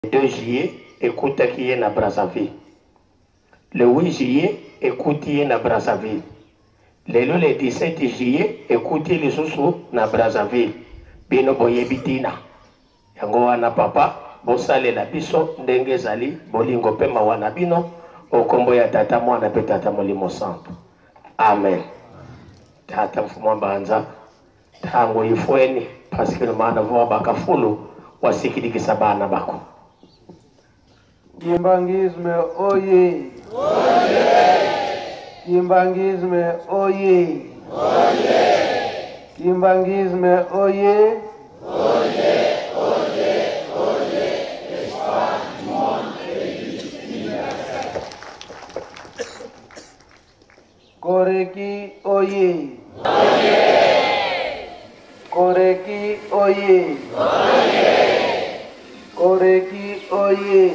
2 juillet ekutaki ye na Brazzaville. Le 8 juillet ekuti ye na Brazzaville. Lelo le 17 juillet ekuti ye lisusu na Brazzaville. Bino boyebi tina yango wana papa, bosalela biso ndenge ezali bolingo pe mawa na bino o kombo ya Tata Mwana pe Tata Molimo Santu. Amen. Tata Mfumu wa Mbanza Tango ifweni parce mana voa bakafulu wasikilikisa bana bako. Kimbanguisme oye! Kimbanguisme oye! Kimbanguisme oye! Koreki oye! Koreki oye! Koreki oye!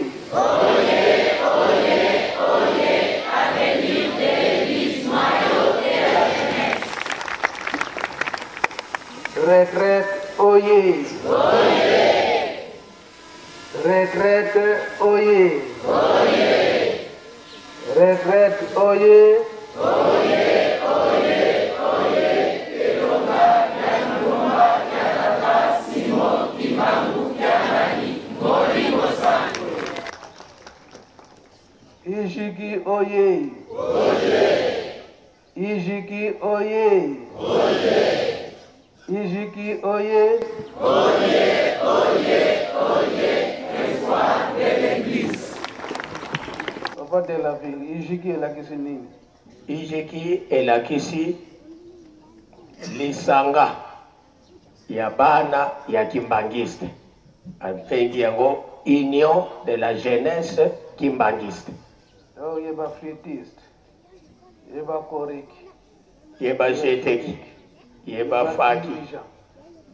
Retraite oye! Retraite oye! Retraite oye! Ijiki oye! Ijiki oye! Ijiki oye! Papa de la ville, Ijiki elakisi nini? Ijiki elakisi lisanga ya bana ya kimbanguiste. Abengi yango Union de la jeunesse kimbanguiste. Oh, ye ba flûtiste, ye ba koriki, ye ba jeteki, ye ba faki,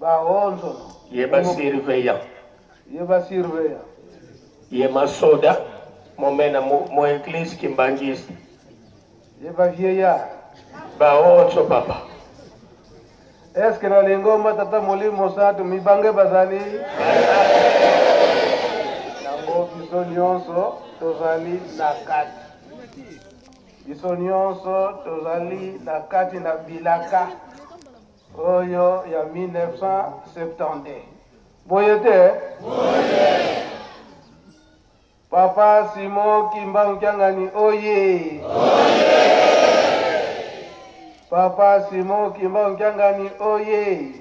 ba onzono, ye ba surveillant, ye ba surveillant, ye masoda momena mo, mo église kimbanguiste, ye ba vieillard, ba onzo papa. Est-ce que na lingomba tata molimo santu mibange bazali? Yango biso nyonso tozali na kati. Biso nyonso tozali na kati na bilaka oyo ya 1972. Boye te? Boye. Papa Simon Kimbangu Kiangani oye! Papa Simon Kimbangu Kiangani oye!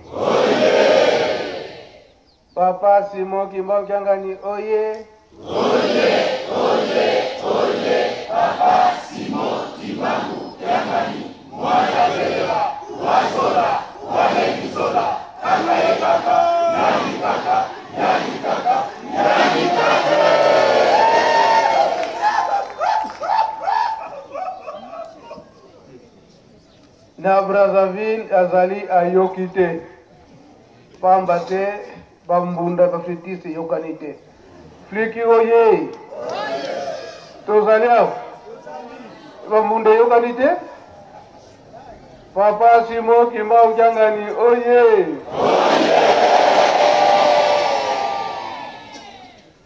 Papa Simon Kimbangu Kiangani oye! Na Brazzaville azali ayoki te, pamba te bambunda bafetiste eyokani te. Fliki oye! Tozali awa, bambunda eyokani te. Papa Simon Kimbangu Kiangani oye!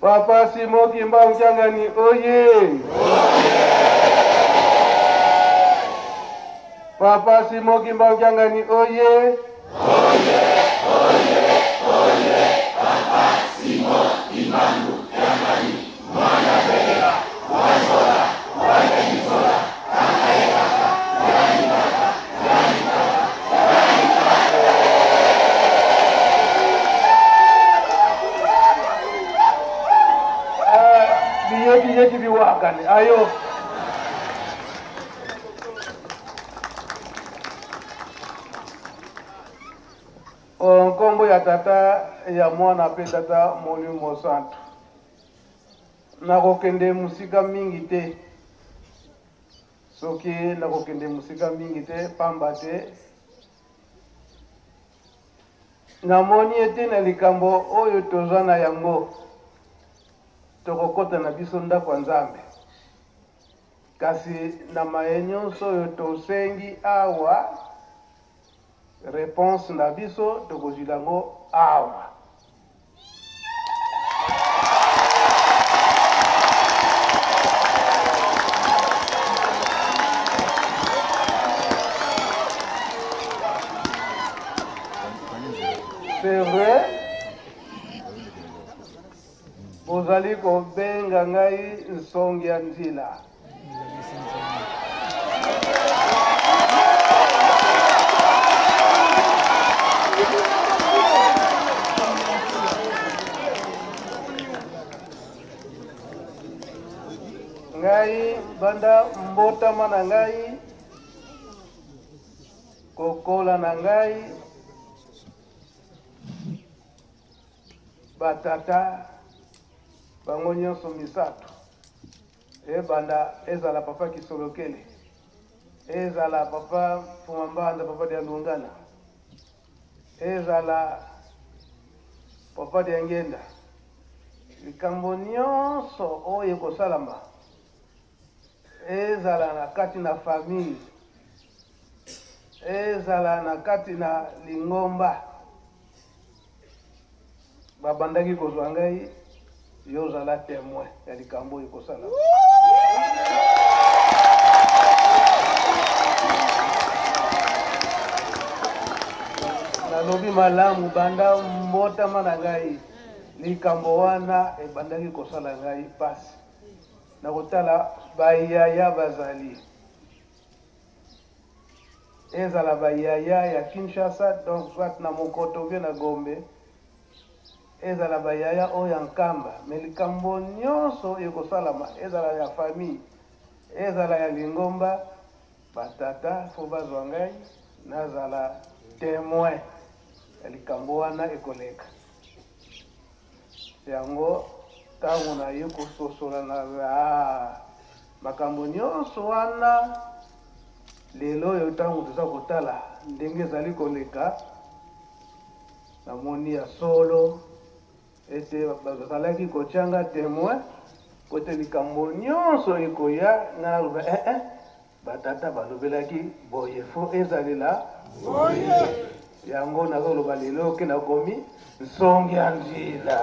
Papa Simon Kimbangu Kiangani oye! Papa Simon Kimbangu Kiangani oye! Biyeki yeki biwakani ayo. Nkombo ya tata ya mwana mpe tata molimo santu. Nakokende mosika mingi te, soki nakokende mosika mingi te, pamba te namoni ete na likambo oyo toza na yango tokokota na biso ndako ya Nzambe. Kasi na maye nyonso oyo tosengi awa, reponse na biso tokozwila yango awa. Bozali kobenga ngai nsongi ya nzila. Ngai banda mbotama na ngai kokola na ngai Ba tata bango nyonso misato, ebanda ezala papa Kisolokele, ezala papa Fuma Mbanza, papa Dialungana, ezala papa Diangienda, likambo nyonso oyo ekosalama ezala na kati na famille, ezala na kati na lingomba, babandaki kozwa ngai, yo ozala temoin ya likambo oyo ekosala. Nalobi malamu, banda mbotama na ngai likambo wana ebandaki kosala ngai mpasi na kotala bayaya bazali ezala ba yaya ya Kinshasa donc soit na Mokoto ou bien na Gombe, ezala ba yaya oyo ya Nkamba, mais likambo nyonso ekosalama ezala ya famille, ezala ya lingomba, ba tata faut bazwa ngai nazala temoin ya likambo wana ekoleka. Yango ntango naye kososola na ah, makambo nyonso wana lelo oyo ntango toza kotala ndenge ezali koleka, namoni ya solo ete bazalaki kotya nga temoin mpo ete likambo nyonso ekoya nga naloba eh, eh, batata balobelaki boye fo ezalela boye. Yango nazoloba lelo ke nakomi nsongi ya nzila.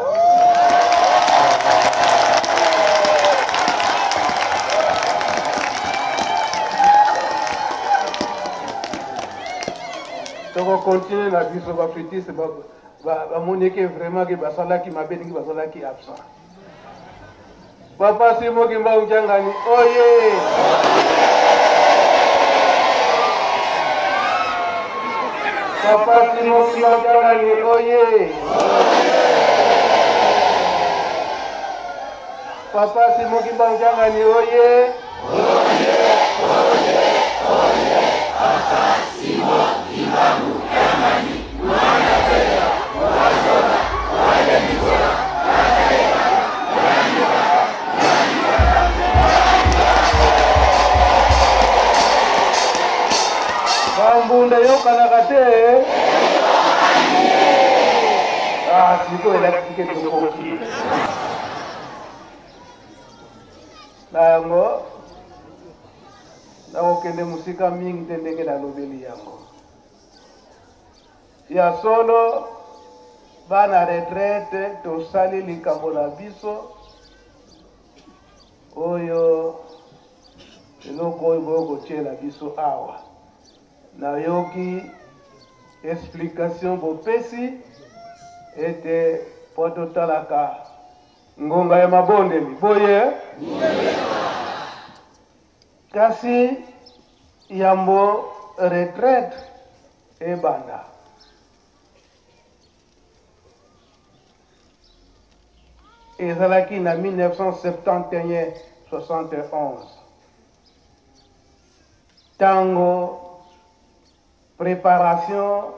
Tokokontinue na biso bafetiste bamoni ke vraiment ke basalaki mabe ndenge bazalaki absent. Papa Simon Kimbangu Kiangani oye! Papa Simon Kimbangu Kiangani oye! Papa Simon Kimbangu Kiangani oye! Oye! Oye! Papa Simon Kimbangu Kiangani mwana bela mwazola mwana bizola. Bambunda eyokanaka te. Ah, sikoyo elakisi ke tokoki na yango. Nakokende mosika mingi te ndenge nalobeli yango. Ya solo, bana retraite tosali likambo na biso oyo, eloko oyo boyo kotiela biso awa. Nayoki explication bopesi ete mpo totalaka ngonga ya mabondeli boye, kasi yambo retraite ebanda, ezalaki na 1971 71, ntango préparation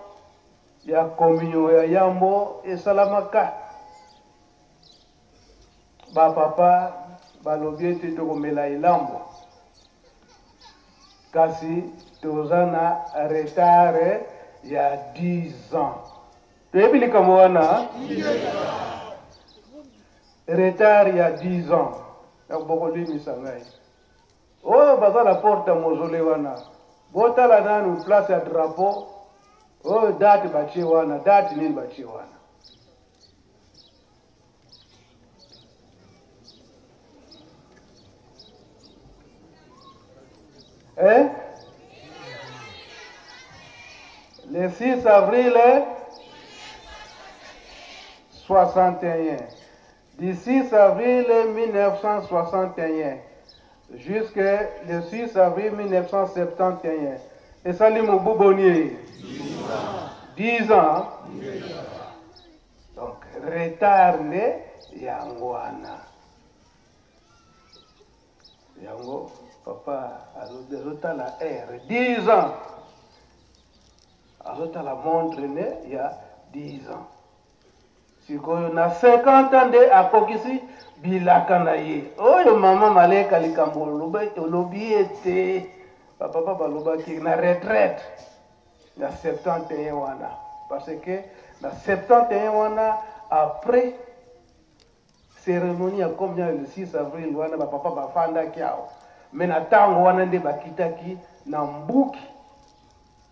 ya communion ya yambo esalamaka, bapapa balobi ete tokomela elambo, kasi toza na retard ya 10 ans. Toyebi likambo wana, retard ya 10 ans. Bokolimisa ngai oyo baza na porte ya mausolée wana, botala nanu place ya drapeau oyo, date batie wana, date nini batie wana? Eh? Le 6 avril 61. Du 6 avril 1961 jusque le 6 avril 1971 esali mobu boni? 10 ans. Donc retard nde yango wana. Yango papa alobi azotala heure 10 ans, azotala montre ne ya 10 ans. Sikoyo na 50 ans nde akokisi bilaka na ye. Oyo mama Maleka likambo olobi ete bapapa balobaki na retraite na 71 wana, parce que na 71 wana après cérémonie ya combien le 6 avril wana bapapa bafandaki awa, mais na ntango wana nde bakitaki na Mbuki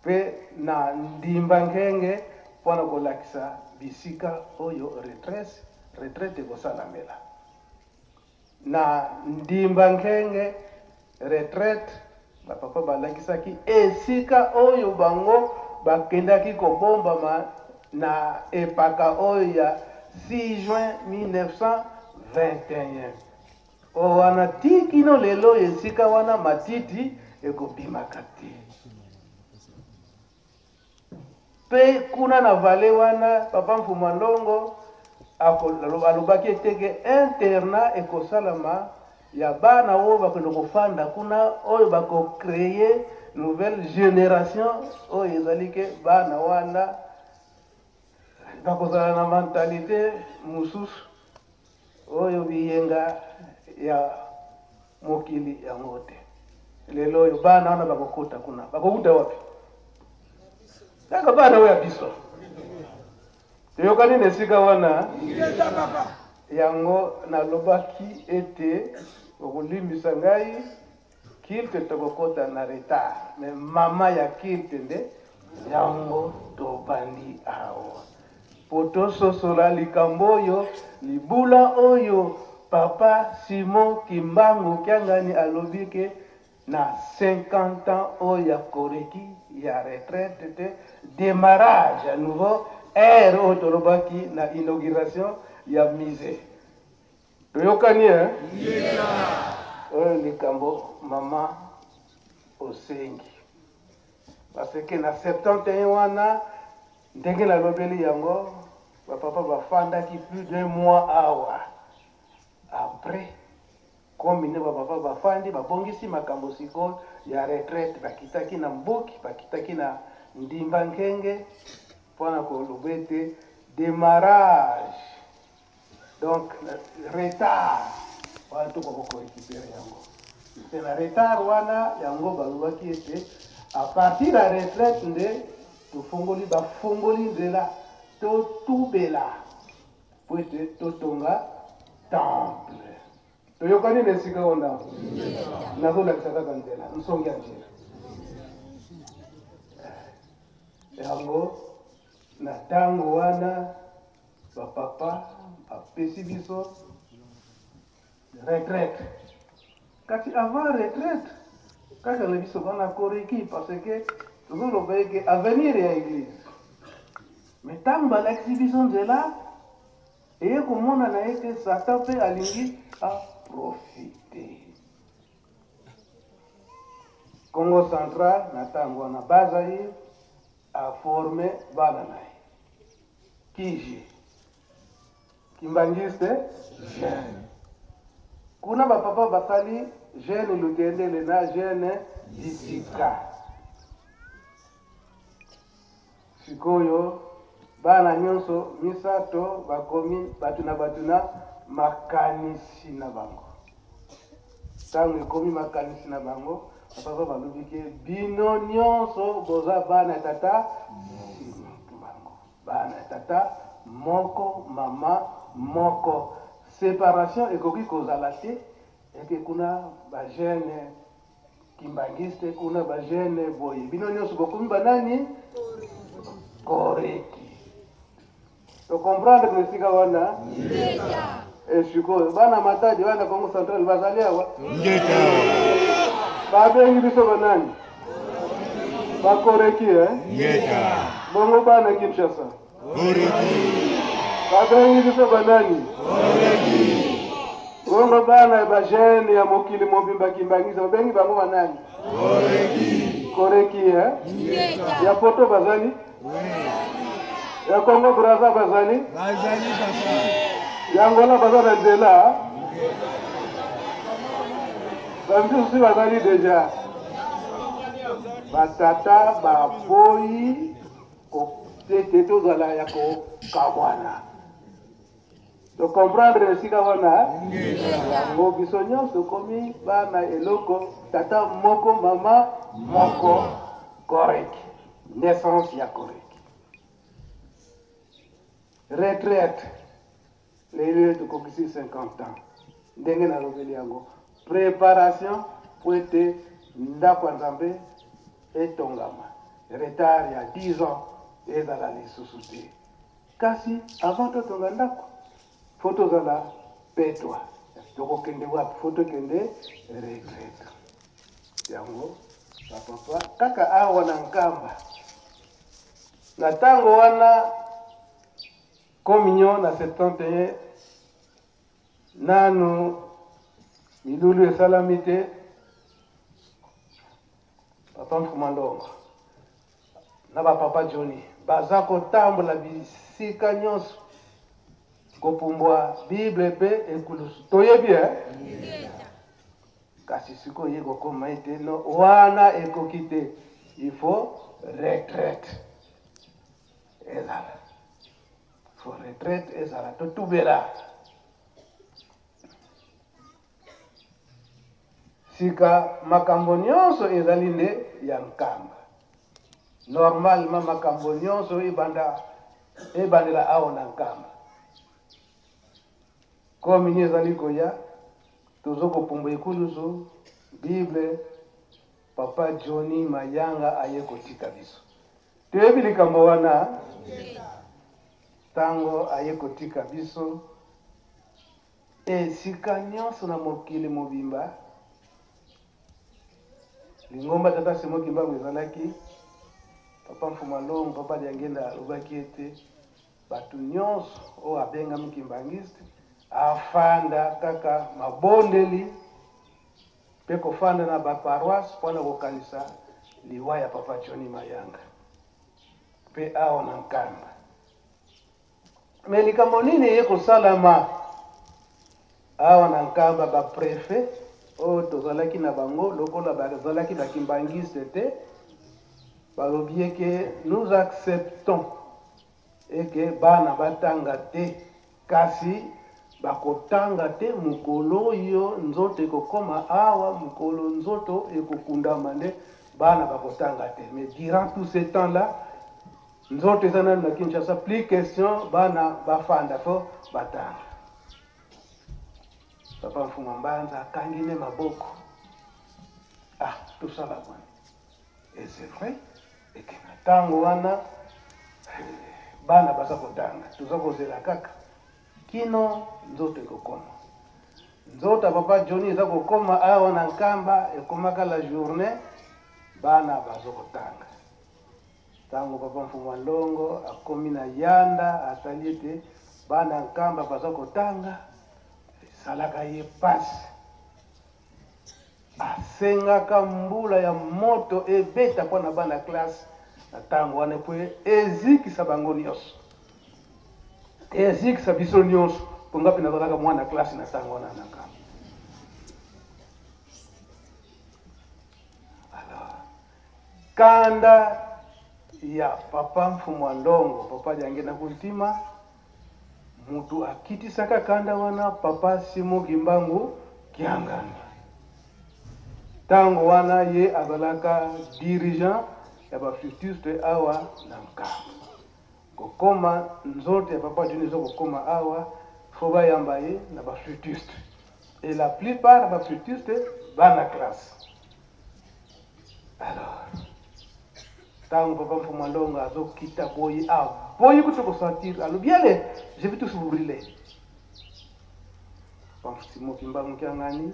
mpe na Ndimba Nkenge mpona kolakisa bisika oyo retraite ekosalamela. Na Ndimba Nkenge retraite bapapa balakisaki esika oyo bango bakendaki kobombama na epaka oyo ya 6 juin 1921. Oyo wana ti kino lelo esika wana matiti ekobimaka te. Pe kuna na vallée wana papa Mfuma Ndongo alobaki ete ke internat ekosalama ya bana oyo bakende kofanda kuna, oyo bako créer nouvelle génération oyo ezali ke bana wana bakozala na mentalité mosusu oyo biyenga ya mokili yango te. Lelo oyo bana wana bakokota kuna, bakokuta wapi? Kaka bana oyo ya biso. Toyokani na esika wana? Yango nalobaki ete okolimbisa ngai, culte tokokota na retard, mais mama ya culte nde yango tobandi awa po tososola likambo oyo, libula oyo papa Simon Kimbangu Kiangani alobi ke na 50 ans oyo ya koreki ya retraite te, démarrage à nouveau ère oyo tolobaki na inauguration ya musée. Toyokani, hein? Oyo likambo mama osengi, parce que na 71 wana ndenge nalobeli yango, bapapa bafandaki plus d'un mois awa. Après comme nde bapapa bafandi babongisi makambo sikoyo ya retraite, bakitaki na Mbuki, bakitaki na Ndimba Nkenge mpona koloba ete démarrage, donc retard wana tokoka korécupérer yango. Mpe na retard wana yango balobaki ete à partir ya retraite nde tofongoli, bafongoli nzela totubela po ete totonga temple. Toyokani na esika wana? Nazolakisa kaka nzela, nsongi ya nzela yango. Na ntango wana bapapa bapesi biso retraite, kasi avant retraite kaka na biso bana koreki, parce que tozoloba eke avenir ya église. Mais ntango balakisi biso nzela, eye komonana ete Satan mpe alingi aprofite. Congo Central na ntango wana bazali aforme bana na ye kije kimbangiste jeune. Kuna bapapa basali jeune Lutendele na jeune Disika. Sikoyo bana nyonso misato bakomi bato na bato na makanisi na bango. Ntango ekomi makanisi na bango, bapapa balobi ke bino nyonso boza bana ya tata bango, bana ya tata moko, mama moko. Séparation ekoki kozala te, eke kuna bajeune kimbangiste, kuna bajeune boye, bino nyonso bokomi banani? Koreki. Tocomprendre na esika wana? Sikoyo bana Matadi, bana Congo Central bazali awa, babengi biso banani? Bakoreki, eh? Bongo bana Kinshasa babengi biso banani? Bongo bana ya bajeune ya mokili mobimba kimbangisa babengi bango banani? Koreki. Koreki eh? Ya poto bazali? Ya Congo Brazza bazali? Bazali papa. Ya Angola baza na nzela? Bamisusu bazali deja. Batata baboyi ete tozala ya kokabwana. To comprendre esika wana? Yango biso nyonso tokomi bana eloko tata moko mama moko correct. Naissance ya correct. Retraite. Lelo tokokisi 50 ans. Ndenge nalobeli yango. Préparation po ete ndako ya Nzambe etongama. Retard ya 10 ans ezala lisusu te. Kasi avant totonga ndako faut tozala petwa. Tokokende wapi? Faut tokende retraite. Yango ba papa kaka awa na Nkamba na ntango wana communion na 71 nanu milulu esalami te. Papa Mfuma Ndongo na ba papa Johnny baza kotambola bisika nyonso kopumbwa Bible mpe ekulusu toyebi eh? Kasi sikoyo ye kokoma ete no wana ekoki te, il faut retraite ezala, faut retraite ezala, totubela Sika makambo nionso ezali nde ya Nkamba. Normalement makambo nionso ebanda ebandela awa na Nkamba. Komini ezali koya, tozo kopumbwa ekulusu, Bible, Papa Johnny Mayanga aye kotika biso. Toyebi likambo wana? Tango aye kotika biso, Esika nyonso na mokili mobimba, lingomba Tata Simon Kimbangu ezalaki, Papa Mfuma Longo, Papa Diangienda alobaki ete bato nyonso oyo abengami Kimbanguiste afanda kaka mabondeli mpe kofanda na ba paroisse mpo na kokanisa liwa ya Papa Johnny Mayanga mpe awa na Nkamba. Me likambo nini eye kosalama awa na Nkamba? Ba prefet oyo tozalaki na bango lokola bazalaki ba kimbanguiste te, balobi eke nous acceptons eke bana batanga te, kasi bakotanga te mokolo oyo nzoto ekokoma awa, mokolo nzoto ekokundama nde bana bakotanga te. Mais durant tout ce temps là Nzoto eza nanu na Kinshasa plus question bana bafanda fo batanga. Papa Mfuma Mbanza akangi ne maboko. Ah, tosala boni? Et c'est vrai, eke na tango wana bana baza kotanga, toza kozela kaka kino nzoto ekokoma. Nzoto ya papa Johnny eza kokoma awa na Nkamba, ekomaka la journée bana bazo kotanga. Tango papa Mfumua Nlongo akomi na Yanda, atali ete bana Nkamba baza kotanga, esalaka ye pasi. Asengaka mbula ya moto ebeta mpo na bana classe na tango wana mpo ezikisa bango nionso. Ezikisa biso nionso mpo nga mpe nazalaka mwana classe na tango wana na Nkamba. Alors, Kanda ya papa Mfumua Ndongo, papa Diangienda Kuntima, mutu akitisaka kanda wana papa Simon Kimbangu Kiangani. Tango wana ye azalaka dirigeant ya ba flûtistes awa na Nkamba. Kokoma nzoto ya papa Johnny ezo kokoma awa, faut bayamba ye na ba flûtistes. Et la plupart ba flûtistes bana classe. Alors, tango papa Mfuma Ndongo azokita boye, aboyi kutu kosentir, alobi allez, je vais tous vous brûler. Papa Simon Kimbangu Kiangani,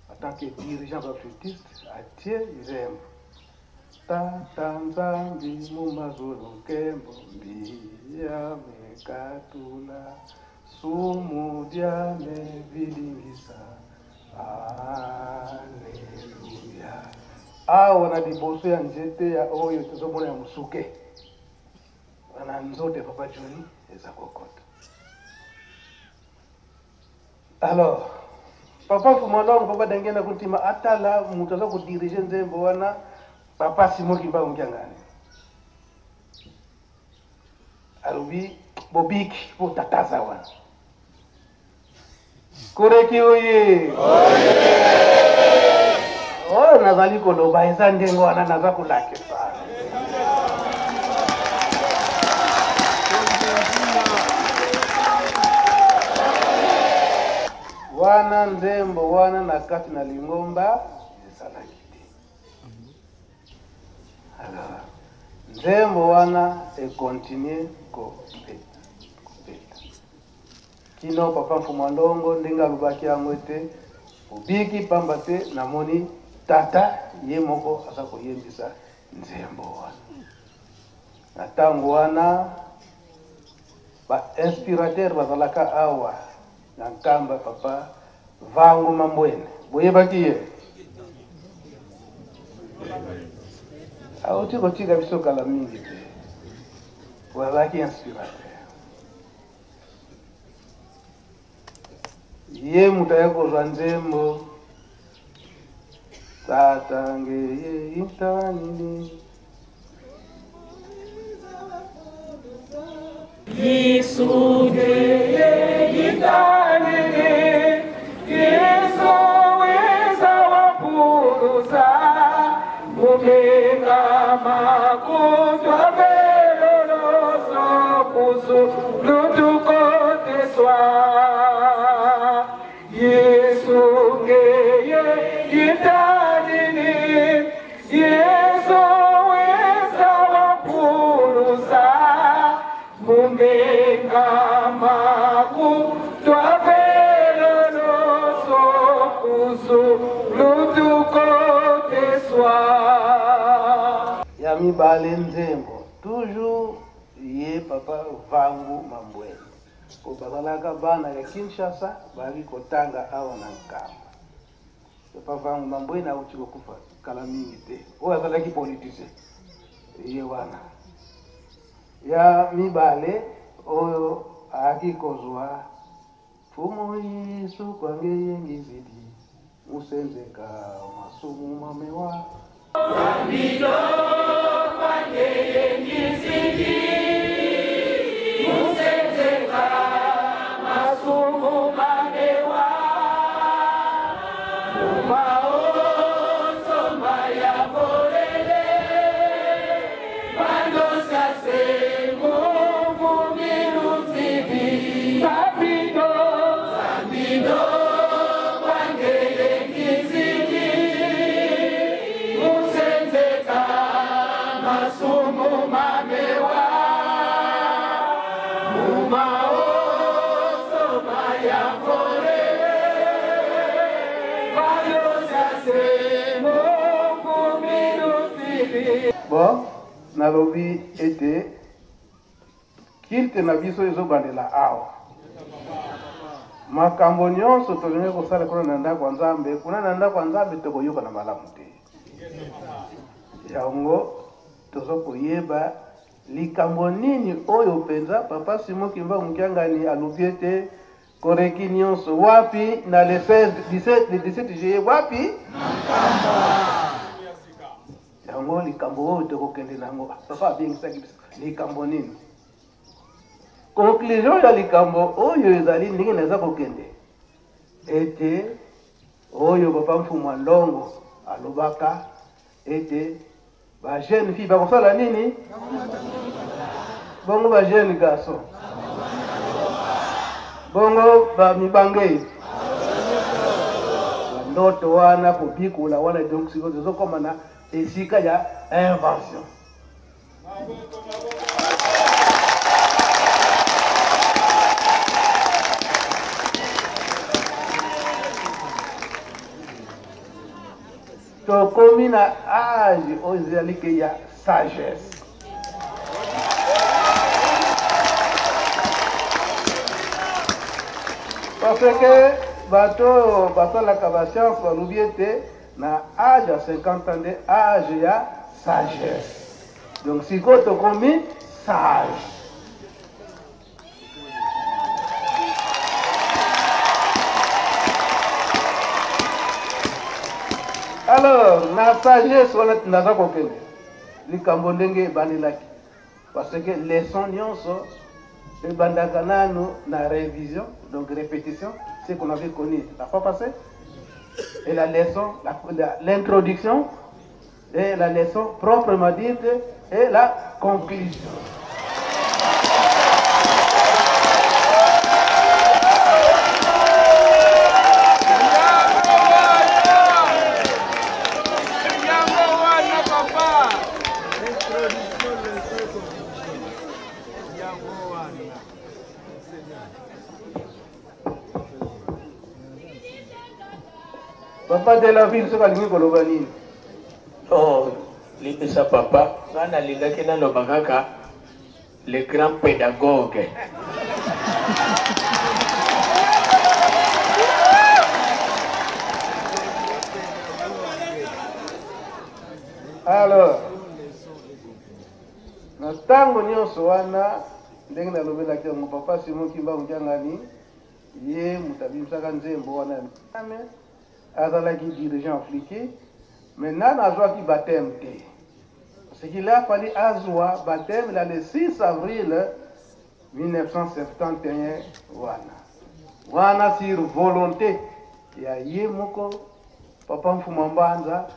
en tant que dirigeant baptiste, atie nzembo. Tata Nzambi mu mazulu nkembo mbiya mekatula. Sumu diame bilingisa Alleluia. Awa na liboso ya nzete ya oyo tozomona ya mosuke wana, nzoto ya papa Johnny eza kokota. Alors papa Fumalongo, papa Dangena Kuntima atala moto aza kodirige nzembo wana, papa Simon Kimbangu Kiangani alobi bobiki po tata aza wana. Koreki oye oyo nazali koloba eza ndenge wana naza kolakisa. Wana nzembo wana na kati na lingomba ezalaki te. Alors nzembo wana ekontinue kobeta kobeta kino papa Mfumu Ndongo ndenge alobaki yango ete obiki pamba te namoni tata ye moko aza koyembisa nzembo wana. Na ntango wana ba inspirateur bazalaka awa na Nkamba, papa Vangu Mambwene, boyebaki ye? Auti kotika biso kala mingi te, azalaki inspirateur. Ye moto aye kozwa nzembo tata ngeye intanini Ya mibale nzembo toujours ye papa Vangu Mambwele po bazalaka bana ya Kinshasa bayaki kotanga awa na Nkamba. Papa Vangu Mambwene auti kokufa kala mingi te, oyo azalaki politicien ye wana. Ya mibale oyo ayaki kozwa Fumu Yesu kwange yengizidi musenzeka masumu mamewa. Bon, nalobi ete kilte na biso ezobandela awa. Makambo nyonso tolingi kosala kuna na ndako ya Nzambe, kuna na ndako ya Nzambe tokoyokana malamu te. Yango tozo koyeba likambo nini oyo mpenza papa Simon Kimbangu Kiangani alobi ete koreki nyonso wapi na le 16, 17, le 17 juillet wapi? Yango likambo oyo tokokende na yango, papa abengisaki biso likambo nini? Conclusion ya likambo oyo ezali ndenge naza kokende ete oyo papa Mfumu ya Ndongo alobaka ete ba jeune fille bakosala nini? Bongo ba jeune garçon, bongo ba mibange, ndoto wana kobikola wana. Donc sikoyo tozokoma na esika ya invention. Tokomi na age oyo ezali ke ya sagesse. Parce que bato oyo basalaka ba science balobi ete na age ya 50 ans nde age ya sagesse. Donc sikoyo tokomi sage. Alors na sagesse wana naza kokende likambo ndenge ebandelaki parce que leçon nyonso ebandaka nanu na révision, donc répétition, ce qu'on avait connu la fois passée, et la leçon, l'introduction, et la leçon proprement dite, et la conclusion. Papa de la ville soki alingi koloba nini? Oh, limbisa papa, nga nalingaki naloba kaka le grand pédagogue. Alors, na ntango nyonso wana ndenge nalobelaki yango papa Simon Kimbangu Kiangani ye moto abimisaka nzembo wana ya Nzambe, azalaki dirigeant africain, mais nanu azwaki baptême te. Ce qu'il a fallu azwa baptême na le 6 avril 1971 wana wana sur volonté ya ye moko papa Mfuma Mbanza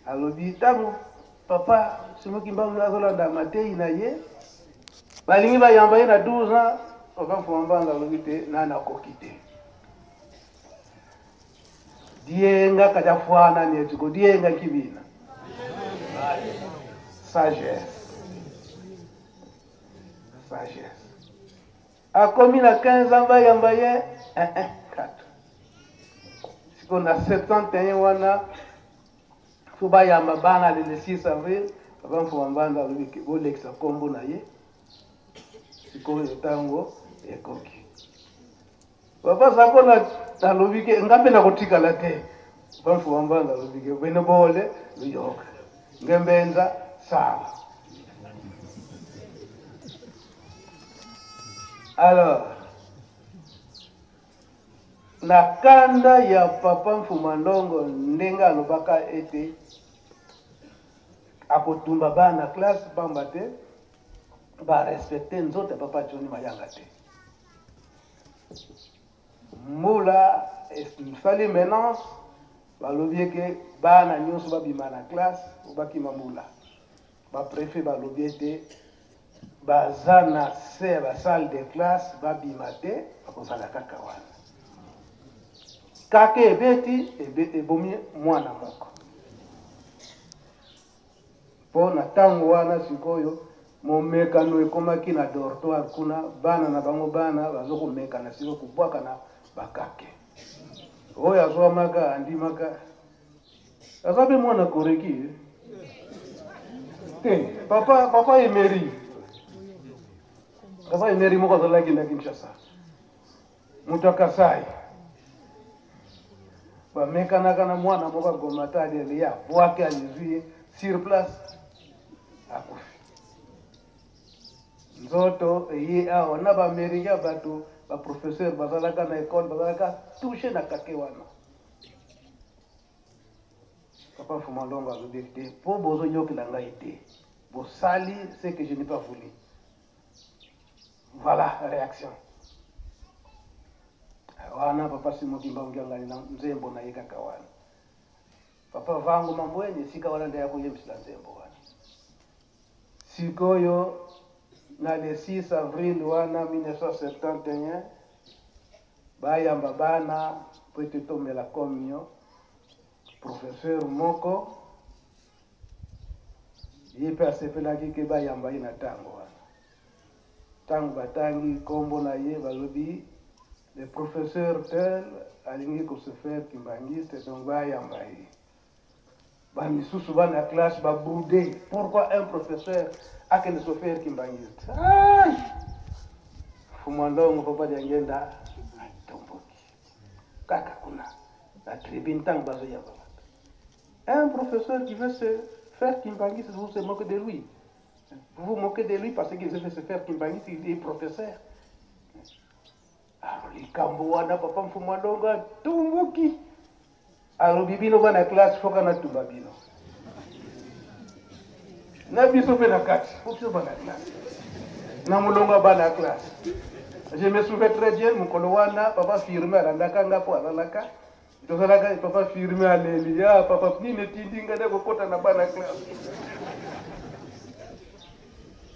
alobi ntango papa Simon Kimbangu azolanda mateyi na ye balingi bayamba ye na 12 ans, papa Mfuma Mbanza alobi te nani akoki te dienga kajafwana netiko dienga kibina sagesse sagesse akomi na 15 ans bayamba ye 1 1 4 sikoyo na 71 wana fo bayamba bana le 6 avril papa Mfuma Mbanza alobi ke bolekisa nkombo na ye sikoyo ntango ekoki papa Sakola alobi ke nga mpe nakotikala te papa Mfuma Mbanza alobi ke bene bole luyoka ngembenza sala alors na kanda ya papa Mfuma Ndongo ndenge alobaka ete akotumba bana classe pamba te ba respecte nzoto ya papa Johnny Mayanga te. Mbula esali menace, balobi eke bana nyonso babima na classe bakima mbula. Ba prefet balobi ete baza na se ya ba salle de classe babima te, bakozala kaka wana. Kaka ebeti ebomi mwana moko. Po na tango wana sikoyo momekano ekomaki na dortoir kuna, bana na bango bana bazo komekana sikoyo kobwaka na bakake. Oyo azwamaka andimaka aza mpe mwana koreki te papa papa Emery, papa Emery moko azalaki na Kinshasa, moto ya Kasai, bamekanaka na mwana moko agoma ata adele ye abwaki alizwi ye sur place akufi nzoto eye awa na baaméricain bato baprofesseur bazalaka na ekole bazalaka touche na kake wana. Papa Mfuma Ndongo alobi te mpo bozoyokela ngai te, bosali ce que je n'ai pas voulu. Voilà réaction wana. Papa Simon Kimbangu Kiangani na nzembo na ye kaka wana, papa Vangu Mambweni esika wana nde ya koyembisela nzembo wana. Sikoyo na le 6 avril wana 1971 bayamba bana po ete tomela communion, professeur moko ye mpe asepelaki ke bayamba ye na ntango wana. Ntango batangi nkombo na ye balobi le professeur tel alingi ko se faire kimbanguiste, donc bayamba ye. Bamisusu bana classe baboude, pourquoi un professeur akende se faire kimbanguiste? Mfuma Ndongo papa Diangenda atomboki. Kaka kuna na tribune ntango bazoyamba bato. Un professeur qui veut se faire kimbanguiste, vous se moquez de lui. Vous vous moquez de lui parce qu'il veut se faire kimbanguiste, il est professeur. Alors likambo wana papa Mfumu Alongo atumbuki. Alobi bino bana classe foka natumba bino. Na biso mpe na kati, fo biso bana classe. Na molongo ya bana classe. Je me souviens très bien mokolo wana papa Firmin alandaka nga mpo azalaka tozalaka papa Firmin aleli ya papa nini etindi nga nde kokota na bana classe.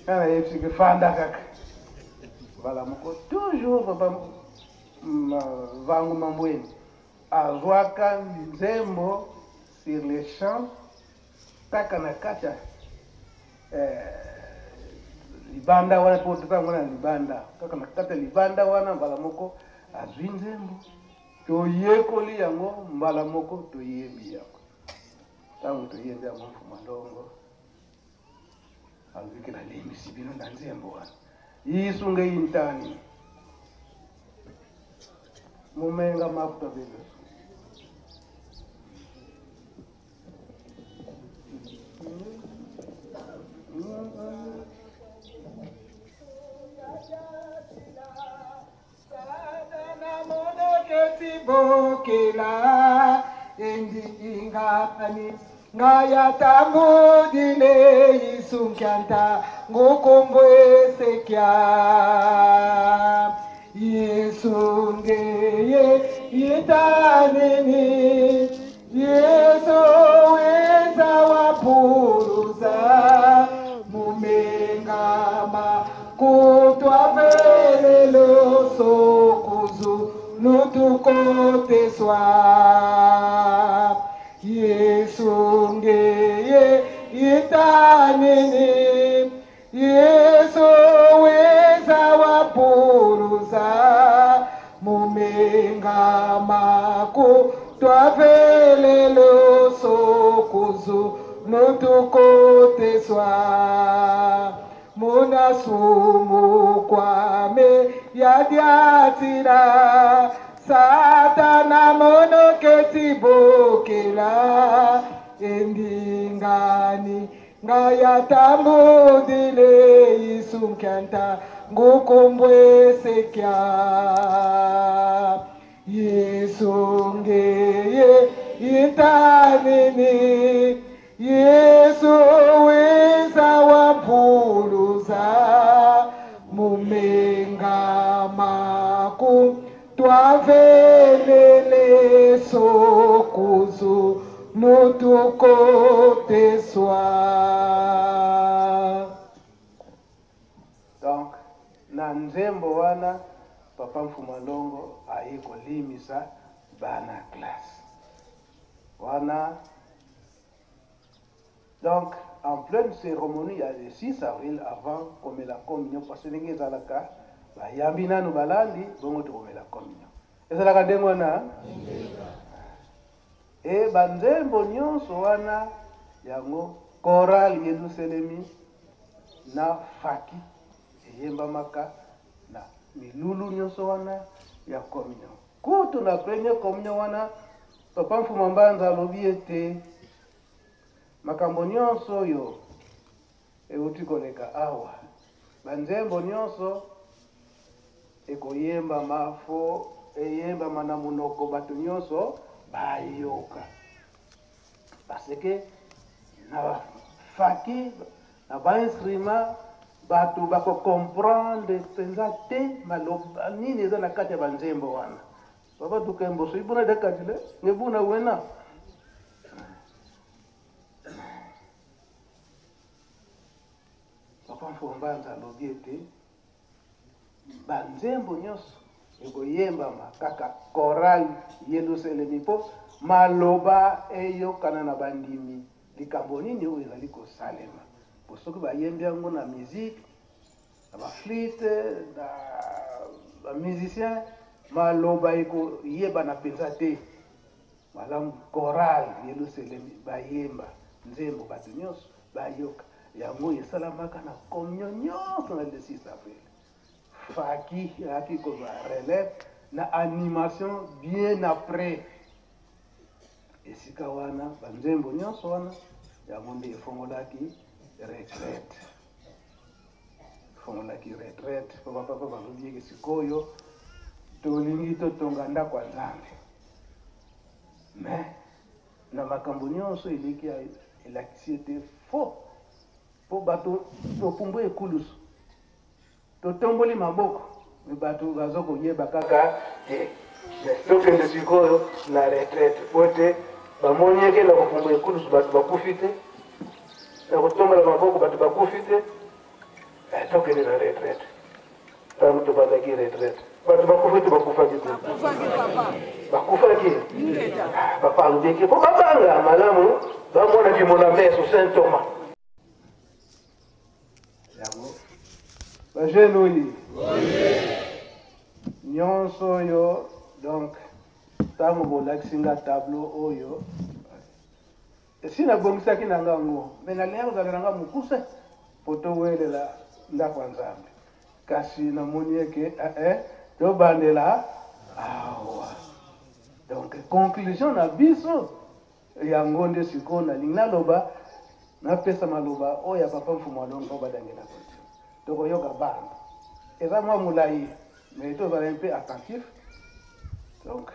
Nga nayebisi ke fanda kaka. Mbala moko toujours papa Vangu Mambweni azwaka nzembo sur le champ kaka na kati ya libanda wana mpo toza wana na libanda kaka na kati ya libanda wana mbala moko azwi nzembo toyekoli yango mbala moko toyembi yango ntango toyembi yango mfuma ndongo alobi ke nalembisi bino na nzembo wana yisunge intani mumenga mafuta bebe Bokela endingani ngayatambudile isunkyanta ngokombwesekya yisungeye yitanini Yesu weza wapuruza mumengama kutwa velelo sokuzu nutukoteswa Yesu ngeye yitanini Yesu weza wapuruza mumengama kutwa velelo sokuzu nutukoteswa munasumu kwame yadiatira satana monoketi bokela endingani ngayatambudile isunkyanta ngukumbwesekya Yesu ngeye intanini Yesu weza wampuluza mumenga maku twavelele sokuzu nutukoteswa. Donc na nzembo wana papa Mfuma Longo aye kolimisa bana classe wana. Donc en pleine cérémonie ya le 6 avril avant komela communion, parce que ndenge ezalaka bayambi nanu balandi bongo tokomela communion, ezalaka ndenge wana. E banzembo nyonso wana yango chorale Yelusalemi na faki eyembamaka na milulu nyonso wana ya communion. Kutu na première communion wana papa Mfuma Mbanza alobi ete makambo nyonso oyo euti koleka awa, banzembo nyonso ekoyembama fo eyembama na monoko bato nyonso bayoka, parce que na faki na bainstrument bato bakocomprendre mpenza te maloba nini eza na kati ya banzembo wana. Papa Dukembo so ibuna dekatile ngebuna wena. Papa Mfuma Mbanza alobi ete banzembo nyonso ekoyembama kaka chorale Yelusalemi mpo maloba eyokana na bandimi likambo nini oyo ezali kosalema. Po soki bayembi yango na musique, na ba flûte, na ba musicien, maloba ekoyebana mpenza te. Malamu chorale Yelusalemi bayemba nzembo bato nyonso bayoka. Yango esalamaka na communion nyonso na le 6 avril. Faki ayaki kozwa relève na animation bien après. Esika wana banzembo nyonso wana yango nde efongolaki retraite, efongolaki retraite mpo bapapa balobi eke sikoyo tolingi totonga ndako ya Nzambe. Mais na makambo nyonso eleki elakisi ete faux, mpo bato topumbwe ekulusu, totomboli maboko, me bato baza koyeba kaka te. Tokende sikoyo na retraite po ete bamoni eke na kopumbwa ekulusu bato bakufi te, na kotombola maboko bato bakufi te. Tokende na retraite. Ntango tobandaki retraite, bato bakufi te? Bakufaki te, bakufaki. Papa alobi eke mpo babanga malamu bamona kimona meso Saint Thomas. Yango bajeune oyo nyonso oyo, donc ntango bolakisi nga tableau oyo, esi nabongisaki na nga yango, me nalingi kozala na nga mokuse po towelela ndako ya Nzambe, kasi namoni eke eh, tobandela awa. Donc conclusion na biso yango nde sikoyo nalingi naloba, napesa maloba oyo ya papa Mfumu Alongo mpo badangela kote. Tokoyoka bande eza mwa molai, mais tozala un peu attentif. Donc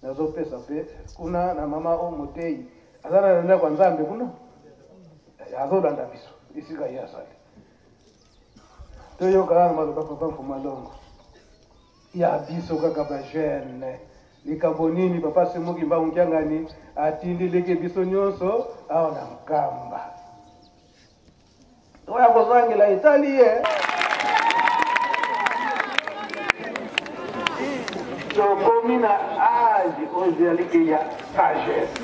nazopesa mpe kuna na mama oyo motei aza na ndako ya Nzambe kuna, azolanda biso esika ye azali. Toyoka wana maloba papa Mfumu Alongo ya biso kaka bajeune. Likambo nini papa Simon Kimbangu Kiangani atindeleki biso nyonso awa na Nkamba? Oyo akozangela etali ye. Tokomi na age oyo ezali ya sagesse.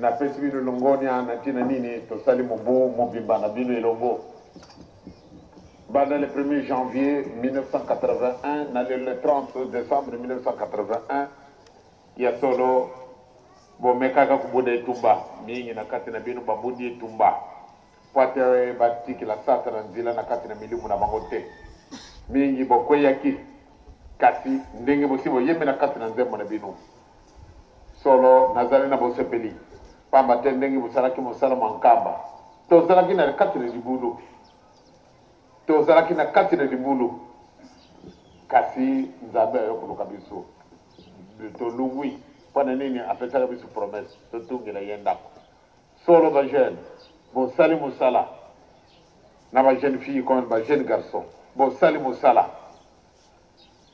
Napesi bino longonya na ntina nini tosali mobu mobimba na bino elongo banda le 1er janvier 1981 na le 30 décembre 1981. Ya solo, bomekaka kobunda etumba mingi na kati na bino babundi etumba mpo ate batikela Satana nzela na kati na milimu na bango te. Mingi bokweyaki, kasi ndenge bosi boyembi na kati na nzembo na bino, solo nazali na bosepeli, pamba te ndenge bosalaki mosala mwa Nkamba, tozalaki na kati na libulu, tozalaki na kati na libulu, kasi Nzambe ayo koluka biso, tolungwi. Mpo na nini apesaka biso promesse totungela ye ndako? Solo bajeune bosali mosala, na bajeune fille comme bajeune garçon bosali mosala.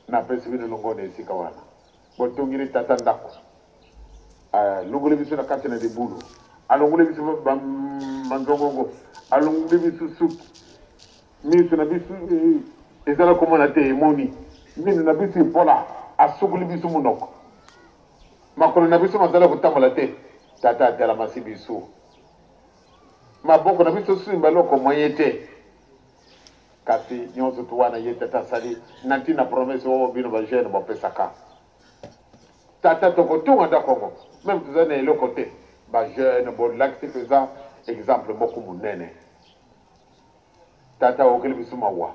Napesi bino longonya esika wana botungili tata ndako, alongoli biso na kati na libulu, alongoli biso manzongongo, alongoli biso suki, miso na biso ezala komona te emoni, mino na biso epola, asukoli biso monoko, makolo na biso mazala kotambola te, tata atelamasi biso, maboko na biso simba eloko moye te. Kasi nyonso tu wana ye tata asali na ntina promesse oyo bino bajeune bopesaka tata, tokotunga ndako yango meme toza na eloko te. Bajeune bolakisi mpenza exemple moko monene. Tata okeli biso mawa.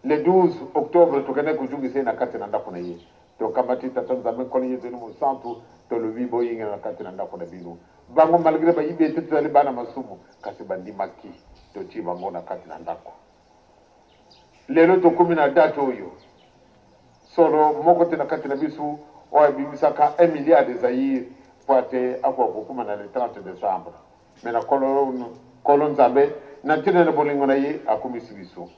Le 12 octobre tokendaki kozongisa ye na kati na ndako na ye, tokamati tata Nzambe Nkolo Yesu ni mosantu, tolobi boyingela na kati na ndako na bino. Bango malgré bayibi ete tozali bana masumu, kasi bandimaki, totii bango na kati na ndako. Lelo tokomi na date oyo solo moko te na kati na biso oyo abimisaka 1 milliard de Zaïre mpo ate akoka kokuma na le 30 décembre. Me na kolo, kolo Nzambe na ntina na bolingo na ye akomisi biso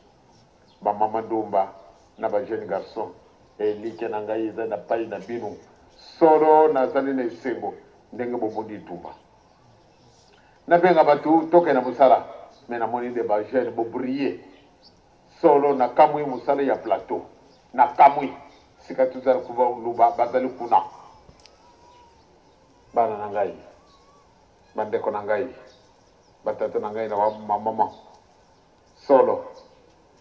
bamama ndumba na bajeune garçon. Elikya na ngai eza na pai na bino. Solo nazali na esengo ndenge bobundi etumba. Nabenga bato tokende mosala, me namoni nde bajeune bobrille. Solo nakamwi mosala ya plateau, nakamwi sika tozali koloba bazali kuna. Bana na ngai, bandeko na ngai, batata na ngai na bamama, solo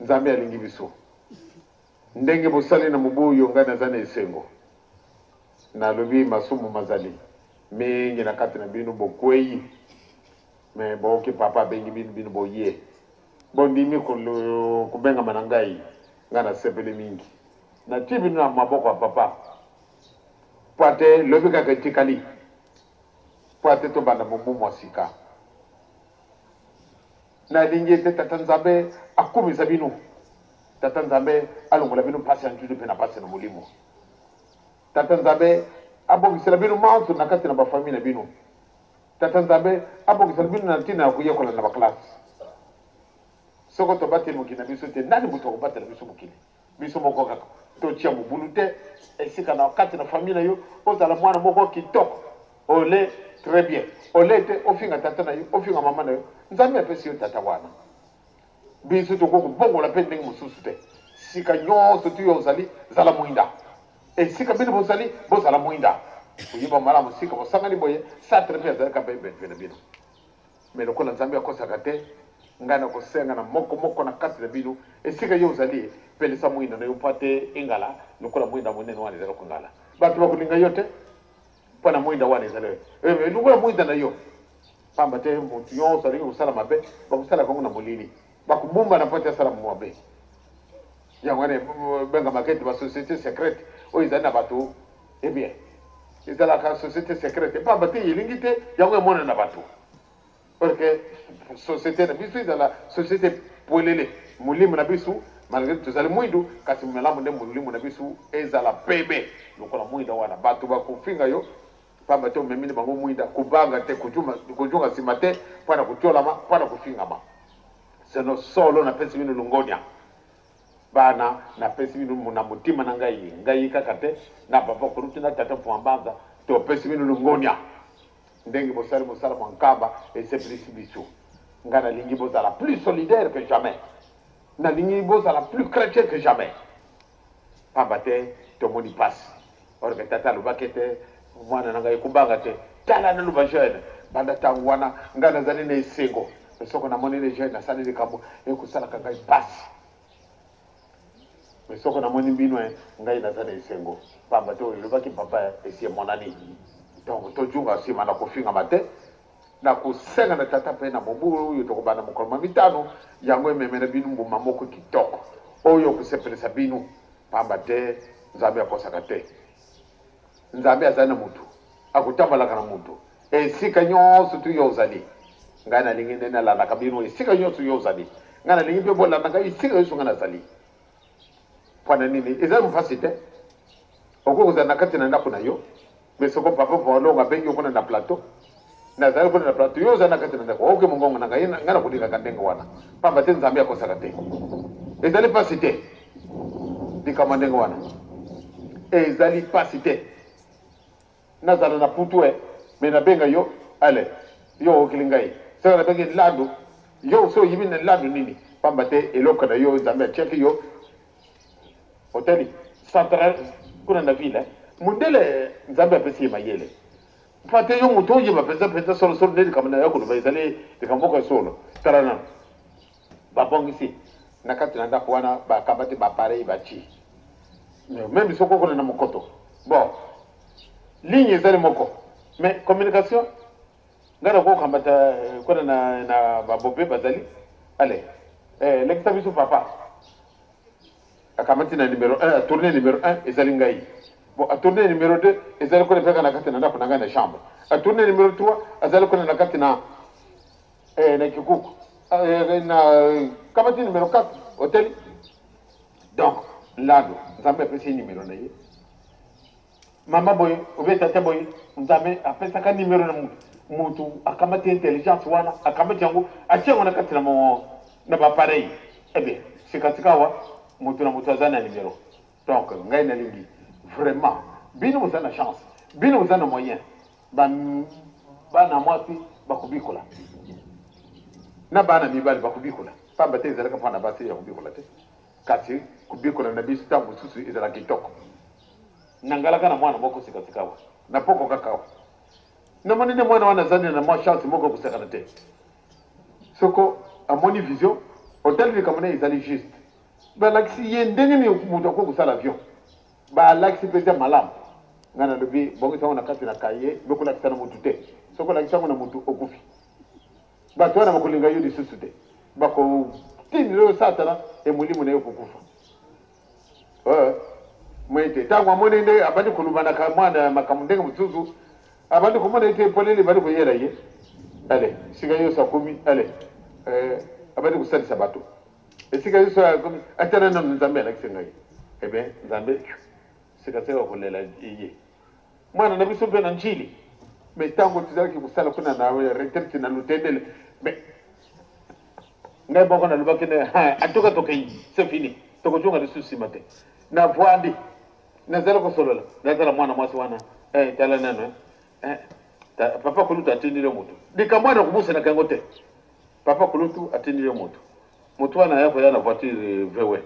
Nzambe alingi biso. Ndenge bosali na mobu oyo, ngai naza na esengo. Nalobi masumu mazali mingi na kati na bino, bokwei, me boyoki papa abengi bino, bino boye. Bondimi kobengama na ngai, ngai nasepeli mingi. Natii bino na maboko ya papa, mpo ate lobi kaka etikali, mpo ate tobanda mobu mwa sika. Nalingi ete Tata Nzambe akumisa bino, Tata Nzambe alongola bino mpasi ya njudu mpe na mpasi na molimo. Tata Nzambe abongisela bino manso na kati na bafamille na bino. Tata Nzambe abongisela bino na ntina ya koyekola na baklase. Soko tobateli mokili na biso te, nani moto akobatela biso mokili? Biso moko kaka. Totia mobulu te esika na kati na famille na yo, ozala mwana moko kitoko. Ole très bien. Ole te ofinga tata na yo, ofinga mama na yo. Nzambe apesi yo tata wana. Biso tokoki kobongola mpe ndenge mosusu te. Sika nyonso tu yo ozali, zala mwinda. Esika bino bozali, bozala mwinda. Koyeba malamu sika bosangani boye, Satre mpe azalaka mpe pene na bino. Mais lokola Nzambe akosaka te, ngai nakosenga na moko moko na kati na bino, esika yo ozali, pelisa mwinda na yo mpo ete engala lokola mwinda monene wana ezali kongala. Bato bakolinga yo te mpo na mwinda wana ezali eh, lokola mwinda na yo. Pamba te moto nyonso alingi kosala mabe, bakosalaka yango na molili, bakobumbana mpo ete asala mabe. Yango wana ebengamaka ete ba société secrète oyo ezali na bato, eh bien ezalaka société secrète pamba te elingi te yango emonana na bato. Parce que société na biso ezala société polele, molimo na biso malgré tozali mwindu, kasi malamu nde molimo na biso ezala pebe lokola mwinda wana. Bato bakofinga yo pamba te omemeli bango mwinda, kobanga te, kozonga nsima te mpo na kotiolama, mpo na kofingama. Seno solo napesi bino longonya bana, napesi bino na motima na ngai, ngai kaka te, na papa kulutu na tata Mpuambanza, topesi bino longonya ndenge bosali mosala mwa Nkamba, esepelisi biso. Ngai nalingi bozala plus solidaire que jamais, nalingi bozala plus chrétien que jamais, pamba te tomoni pasi. Or que tata alobaki ete mwana na ngai kobanga te, tala nanu ba jeune. Banda ntango wana ngai nazali na esengo, me soko namoni ne jeune asali likambo ekosalaka ngai pasi. Me soko namoni bino ngai naza na esengo, pamba te oyo elobaki papa esi emonani. Donc tojunga nsima na kofingama te, na kosenga na tata mpe na mobu oyo tokobanda mokolo mwa mitano yango ememela bino mbuma moko kitoko oyo kosepelisa bino, pamba te Nzambe akosaka te. Nzambe azali na mutu, akotambolaka na mutu esika nyonso tu yo ozali. Ngai nalingi nde nalandaka bino esika nyonso yo ozali. Ngai nalingi mpe bolanda ngai esika nyonso ngai nazali. Mpo na nini? Ezali mpasi te. Okoki kozala na kati na ndako na yo, me soko papa Valongo abengi yo kuna na plateau, nazali kuna na plateau, yo ozali na kati na ndako, oyoki mongongo na ngai, ngai nakolingaka ndenge wana, pamba te Nzambe akosaka te. Ezali mpasi te likambo ya ndenge wana, ezali mpasi te. Nazala na putu e, me nabenga yo, ale yo okeli ngai, soki nabengi lando, yo so oyibi na lando nini? Pamba te eloko na yo Nzambe atiaki yo otali central kuna na ville, mundele Nzambe apesi ye mayele mpo te yo moto oyeba mpenza mpenza solosolo nde likambo na yo koloba ezali likambo moko ya solo. Tala nano babongisi na kati na ndako wana, bakamati bapareil batie meme soki okona na mokoto, bon ligne ezali moko, mais communication ngai nakokambata kuna na babobe bazali ale lekisa biso papa akamati na numero 1, atourne numero 1 ezali ngai, bon atourne numero 2 ezali kuna mpe na kati na ndako na ngai na chambre, atourne numero 3 azali kuna na kati na na kikuku, na kamati numero 4 oteli. Donc lado Nzambe apesi numero na ye, mama boye obe tata boye, Nzambe apesaka numero na mutu, mutu akamati intelligence wana, akamati yango atie yango na kati na bapareil. Eh bien sikasika awa mutu na mutu aza na numero. Donc ngai nalingi vraiment bino boza na chance, bino boza na moyen, bana mwasi bakobikola na bana mibali bakobikola, pamba te ezalaka mpona basi ya kobikola te, kasi kobikola na biso ntango mosusu ezalaka kitoko. Nangalaka na mwana moko sikasika awa na poko kaka awa, namoni nde mwana wana azali na mwa chance moko kosakana te. Soko amoni vision, otali likambo na ye ezali juste, balakisi ye ndenge nini moto akoki kosala avion, balakisi mpenza malamu. Ngai nalobi bongisa yango na kati na kaye, bokolakisa na motu te. Soki olakisi yango na motu, okufi. Bato wana bakolinga yo lisusu te, bako Tini lelo Satana e molimo na ye kokufa. Eh, mwe ete ntango amoni nde abandi kolubanaka mwana ya makambo ndenge mosusu, abandi komona ete polele ebandi koyela ye. Ale, esika nyonso akomi, ale, eh, abandi kosalisa bato. Esika nyonso akomi, atala nano Nzambe alakisi ngai. Eh bien, Nzambe, sekaseka kolela ye. Mwana na biso mpe na Njili. Mais ntango tozalaki kosala kuna na retraite na Lutendele, mais ngai moko nalobaki na en tout cas tokei, c'est fini, tokozonga lisusu nsima te. Navwandi, nazali kosolola, nazala mwana mwasi wana, eh, tala nano, eh, papa kulutu atindeli yo moto. Likambo wana kobosanaka yango te. Papa kulutu atindeli yo moto. Moto wana aya koya na voiture VW.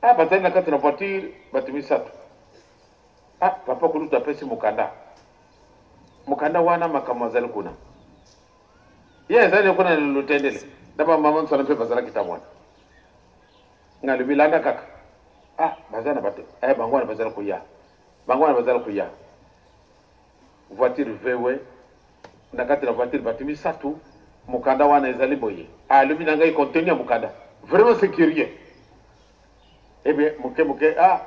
Ah, bazali na kati na voiture bato misato. Ah, papa kulutu apesi mokanda. Mokanda wana makambo azali kuna. Ye azali kuna na lutendele. Na ba mama nsana mpe bazalaki ntango wana. Nga lobi landa kaka. Ah, baza na bato. Eh, bango wana bazali koya. Bango wana bazali koya. Voiture VW. Na kati na voiture bato misato. Mokanda wana ezali boye. Ah, lobi na ngai contenu ya mokanda. Vraiment c'est curieux. Eh bien, moke moke, ah,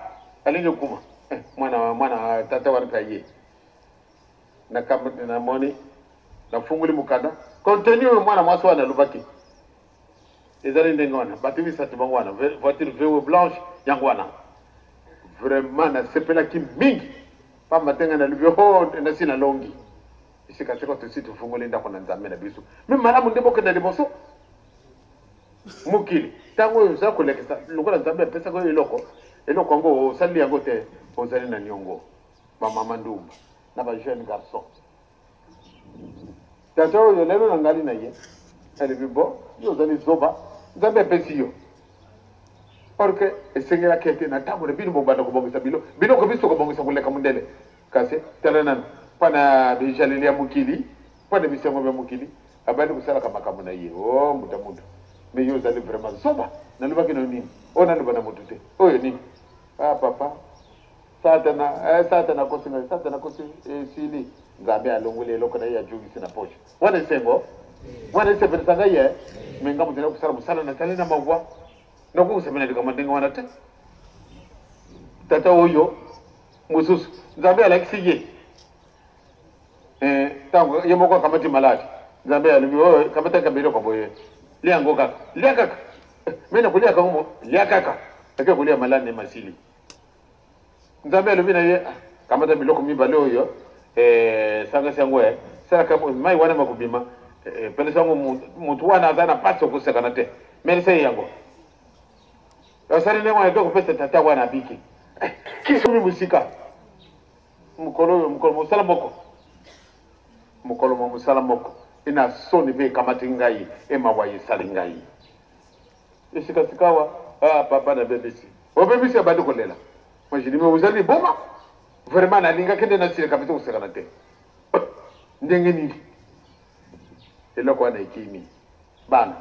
alingi okuma. Eh, mwana mwana tata wana mpe aye. Na namoni nafungoli mokanda contenu oyo mwana mwasi wana alobaki ezali ndenge wana bato misato bango wana voiture VW blanche yango wana vraiment nasepelaki mingi pamba te ngai nalobi oh nasi nalongi esika sika tosi tofungoli ndako na nzambe na biso me malamu nde bokenda liboso Mokili, ntango oyo oza kolekisa, lokola Nzambe apesaka yo eloko, eloko yango osaleli yango te, ozali na niongo. Ba mama ndumba na ba jeune garçon. Tata oyo lelo na ngali na ye, alobi bo, yo ozali zoba, Nzambe apesi yo. Or que esengelaki ete na ntango na bino bobanda kobongisa bilo, biloko biso kobongisa koleka mondele. Kasi tala nanu, mpo na bijaleli ya mokili, mpo na bisengo bya mokili, abandi kosalaka makambo na ye. Oh, mbuta muntu, mais yo ozali vraiment zoba. Nalobaki na yo nini? Oyo naloba na moto te. Oyo nini? Ah, papa, Satana, eh, Satana akosi ngai, Satana akosi, esili. Nzambe alongoli eloko na ye ajongisi na poche. Wana esengo? Wana esepelisa ngai ye? Mais nga moto naye kosala mosala nazali na mawa. Nakoki kosepela likambo ndenge wana te. Tata oyo mosusu Nzambe alakisi ye eh, ntango ye moko akamati maladi, Nzambe alobi oyo oh, kamataka biloko boye, lia yango kaka, lia kaka eh, me na kolia kango, lia kaka, ake kolia maladi ne masili. Nzambe alobi na ye ah, kamata biloko mibale oyo eh, sangasi yango eh, salaka mai wana makobima eh, pelisa yango motu wana aza na mpasi okosakana te, melisa ye yango. Asali ndenge wana ake kopesa tata wana abiki eh, kisomi mosika mokolo oyo mokolo mosala moko mokolo mwa mosala moko ena soni mpe ekamati ngai emawa esali ngai esika sikawa ah, papa nabebisi obebisi abandi kolela moi je dis mais ozali liboma vraiment nalingaki nde nasilika mpe tokosekana te ndenge nini eloko wana ekimi bana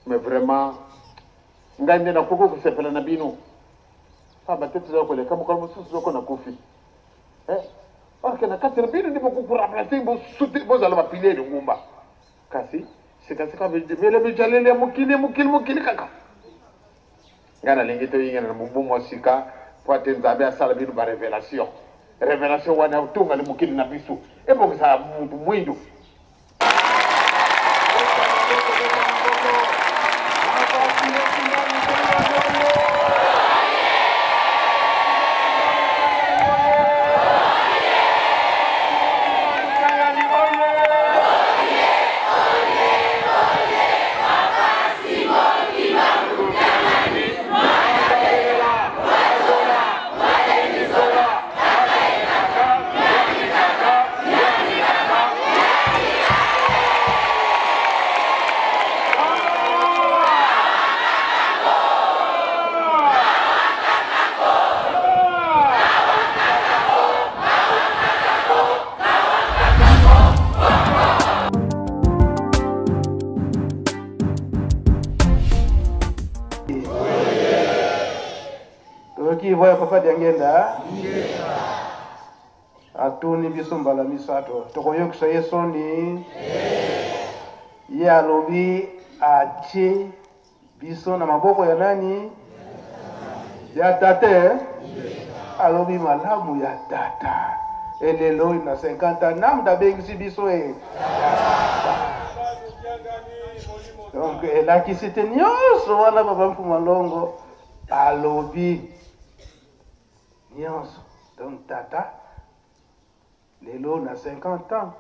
Mais vraiment ngai nde nakoki kosepela na bino pamba te tozali koleka mokolo mosusu soko nakufi eh? Or que na kati na bino nde bokoki koremplace bozala bapilie lingumba kasi sikasika mele bijaleli ya mokili mokili mokili kaka ngai nalingi toyingela na mobu mwa sika mpo ate nzambe asala bino barevelation revelation wana otongani mokili na biso ebongisa motu mwindo. Toyoki voix ya papa Diangenda atuni biso mbala misato, tokoyokisa ye soni. Ye alobi atie Biso na maboko ya nani? Ya tata eh? Alobi malamu ya tata. Elelo na 50 ans namda abengisi biso e donc elakisi te nyonso wana papa Mfuma Longo alobi nyonso donc tata Lelo na 50 ans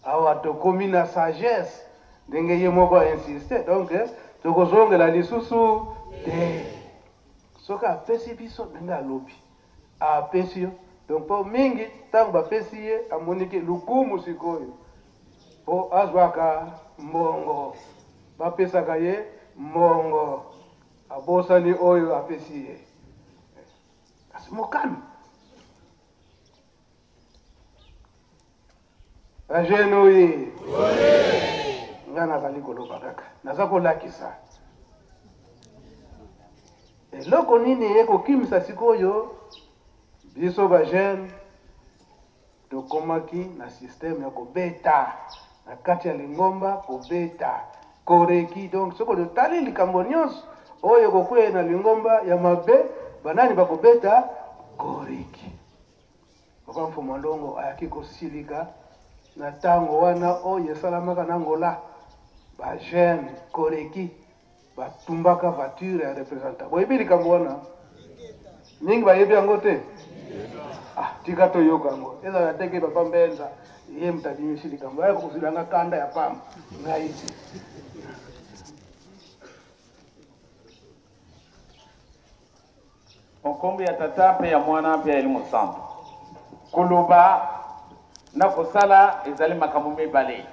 awa tokomi na sagesse ndenge ye moko a insiste donc tokozongela lisusu te soki apesi biso ndenge alobi apesi yo donc mpo mingi ntango bapesi ye amoniki lukumu sikoyo mpo azwaka mbongo bapesaka ye mbongo abosani oyo apesi ye kasi mokano Ba jeune oye. Nga nazali koloba kaka, naza kolakisa eloko nini ekokimisa sikoyo biso ba jeune tokomaki na système ya kobeta na kati ya lingomba, kobeta koreki. Donc soki otali likambo nyonso oyo ekokweya na lingomba ya mabe, banani bakobeta koreki? Papa Mfuma Longo ayaki kosilika na tango wana oyo esalamaka na Angola, ba jeunes koreki batumbaka voiture ya representant. Boyebi likambo wana? Mingi bayebi yango te? Ah, tika toyoka yango. Ezala te ke Papa Mbenza ye moto abimisi likambo, aya kozwila nga kanda ya pamba ngai te. Nkombo ya Tata mpe ya Mwana mpe ya Elimo Santu. Koloba na kosala ezali makambo mibale.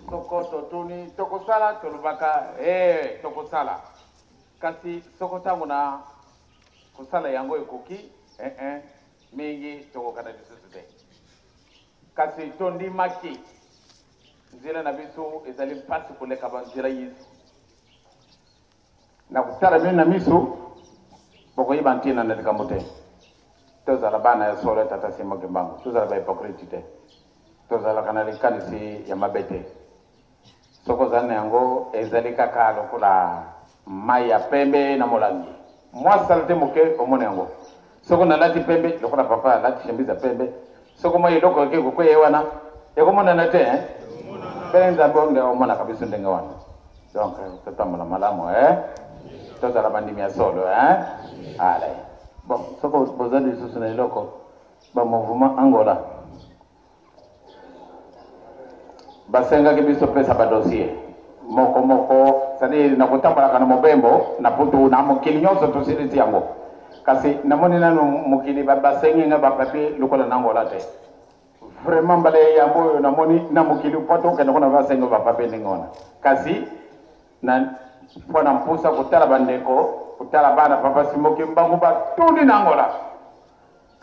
Soko totuni tokosala, tolobaka ee, tokosala. Kasi soko ntango na kosala yango ekoki, ee, mingi tokokana lisusu te. Kasi tondimaki nzela na biso ezali mpasi koleka banzela inso. Na kotala bino na miso, bokoyeba ntina na likambo te. Tozala bana ya solo ya Tata Simon Kimbangu, tozala ba hypocrite te. Tozalaka na likanisi ya mabe te. Soki ozali na yango, ezali kaka lokola mai ya pembe na molangi. Mwa salete moke omona yango. Soki nalati pembe lokola papa alati chemise ya pembe, soki mwa eloko eke kokweya ye wana, ekomonana te hein? Mpe Nzambe nde omonaka biso ndenge wana. Donc totambola malamu eh? Tozala bandimi ya solo eh? Allez. Bon, soki bozali lisusu na eloko ba mouvement Angola basengaki biso pesa ba dossier moko moko, c'est-à-dire na kotambolaka na mobembo na putu na mokili nyonso tosilisi yango, kasi namoni nanu mokili basengi nga ba papier lokola na Angola te. Vraiment mbala ya yambo oyo namoni na mokili mpo tokende kuna basengi ba papier ndenge wana, kasi na mpo na mposa kotala bandeko, kotala bana papa Simon Kimbangu batundi na Angola.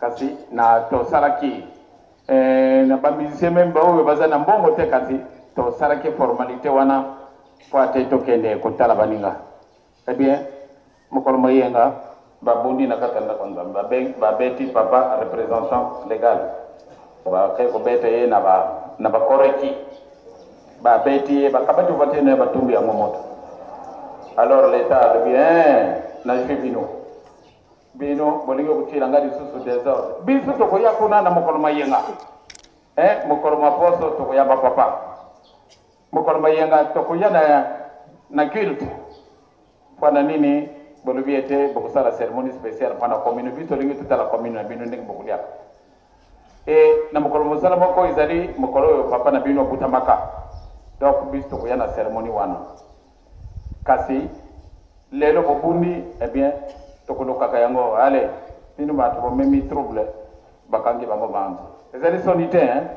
Kasi na tosalaki eh, na ba musicien meme baoyo baza na mbongo te, kasi tosalaki formalite wana mpo ate tokende kotala baninga. Eh bien, mokolo moyenga babundi na kati ya ndako ya Nzambe, babeti papa représentant legal, bakei kobeta ye na ba na bakoreki, babeti ye, bakabati voiture na ye, batumbi yango moto. Alors l'etat alobi eh, nazwi bino Bino bolingi kotiela nga lisusu desordre. Biso tokoya kuna na mokolo mayenga. Eh, mokolo ma poso tokoya ba papa. Mokolo mayenga tokoya na na culte. Pona nini bolobi ete bokosala cérémonie spéciale pona commune? Biso tolingi totala commune na bino ndenge bokoliaka. E na mokolo mosala moko ezali mokolo oyo papa na bino abutamaka. Donc biso tokoya na cérémonie wana. Kasi lelo bobundi, eh bien tokolukaka yango. Allez, bino bato bomemi trouble, bakangi bango banso. Ezali soni te hein?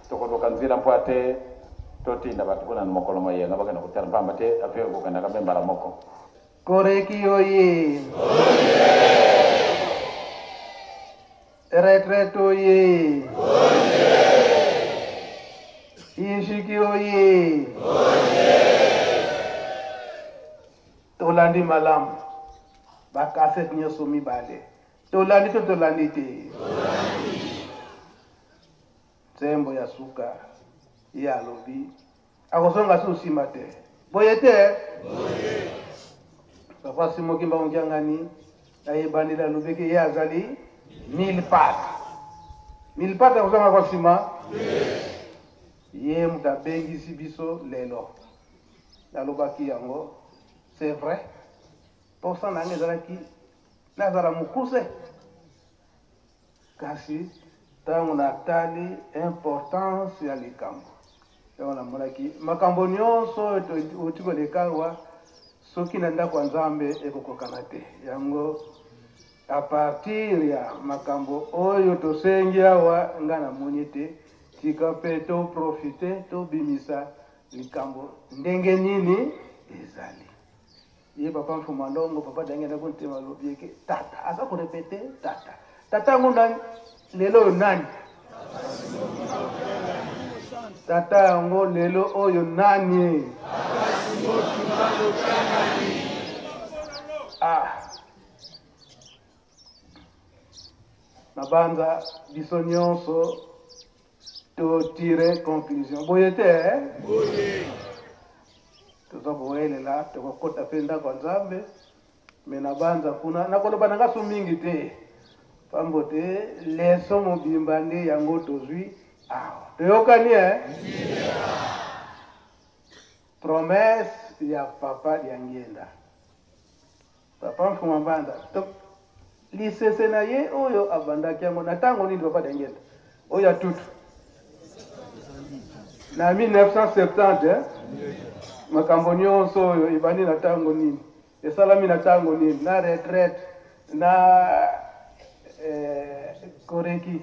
Tokoluka nzela mpo ate totinda bato kuna na mokolo moyenga bakenda kotala, mpamba te affaire ekokendaka mpe mbala moko. Koreki oye! Retraite oye! Inshiki oye! Tolandi malamu ba cassette nyonso mibale. Tolandi to tolandi te? Nzembo ya suka ye alobi akozonga su nsima te. Boye te? Papa Simon Kimbangu Kiangani ayebandeli alobeki ye azali mille pattes. Mille pattes akozanga kwa nsima? Ye moto abengisi biso lelo. Nalobaki yango, c'est vrai. Mposa na ngai ezalaki nazala mokuse. Kasi ntango natali importance ya likambo yango, namonaki makambo nyonso oyo touti koleka awa, soki na ndako ya Nzambe ekokokana te. Yango a partir ya makambo oyo tosengi awa, ngai namoni ete tika mpe toprofite tobimisa likambo ndenge nini ezali. Ye papa Mfuma Longo, papa Daniel Akontema alobi eke tata aza korepete tata tata yango nani lelo oyo nani tata yango lelo oyo nani? Ah, nabanza biso nyonso to tire conclusion boye te eh? Toza kowelela tokokota mpe ndako ya Nzambe me nabanza kuna nakoloba na nga so mingi te pambo te leso mobimba nde yango tozwi awa toyokani eh? Promesse ya papa Diangienda, papa Mfuma Mbanda to lisese na ye oyo abandaki yango na ntango nini? Papa Diangienda oyo ya tutu na 1970 eh? Makambo nyonso oyo ebandi na ntango nini, esalami na ntango nini, na retraite na koreki?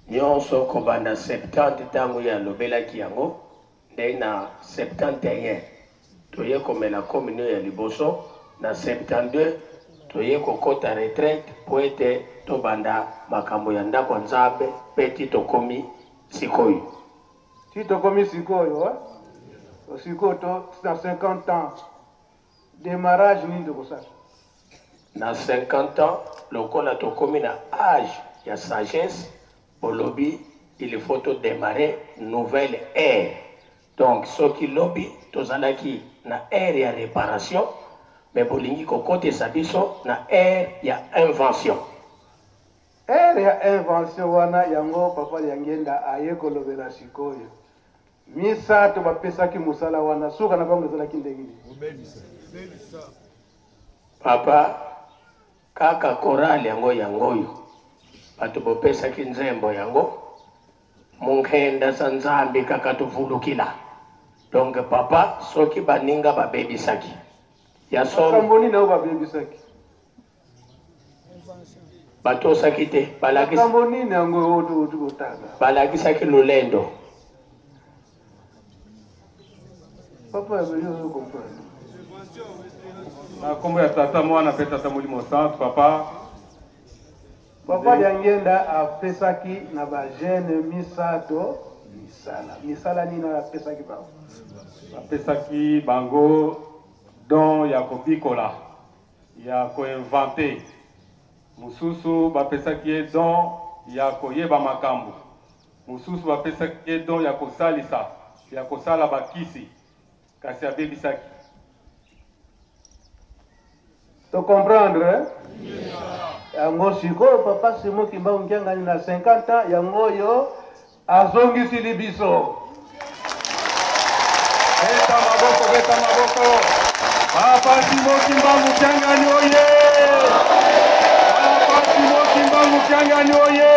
Nyonso kobanda 70 ntango ye alobelaki yango nde na 71 toye komela communion ya liboso, na 72 toye kokota retraite mpo ete tobanda makambo ya ndako ya Nzambe mpe ti tokomi sikoyo. Ti tokomi sikoyo eh? Sikoyo to na 50 ans démarrage nini tokosala? Na 50 ans lokola tokomi na age ya sagesse, bolobi il faut to démarrer nouvelle ère. Donc soki lobi tozalaki na ère ya réparation, mais bolingi kokotisa biso na ère ya invention. Ère ya invention wana yango papa Diangienda aye kolobela sikoyo. Misato bapesaki mosala wana, suka na bango ezalaki ndenge nini? Papa, kaka chorale yango yango oyo bato bopesaki nzembo yango munkenda sa Nzambe kaka tuvulukila. Donc papa, soki baninga babebisaki ya solo, makambo nini oyo babebisaki? Batosaki te, balakisi makambo nini yango oyo oti kotanga? Balakisaki lolendo. Papa ya yo ozo comprendre. Na nkombo ya Tata, Mwana mpe Tata Molimo Santu, papa. Papa Diangienda apesaki na bajeune misato misala. Misala nini oyo apesaki bango? Apesaki bango don ya kobikola, ya koinvente. Mosusu bapesaki ye don ya koyeba makambo, mosusu bapesaki ye don ya kosalisa, ya kosala bakisi, kasi abebisaki. To comprendre eh? Yango sikoyo papa Simon Kimbangu Kiangani na 50 ans yango oyo azongisili biso. Beta maboko, beta maboko. Papa Simon Kimbangu Kiangani oye! Papa Simon Kimbangu Kiangani oye!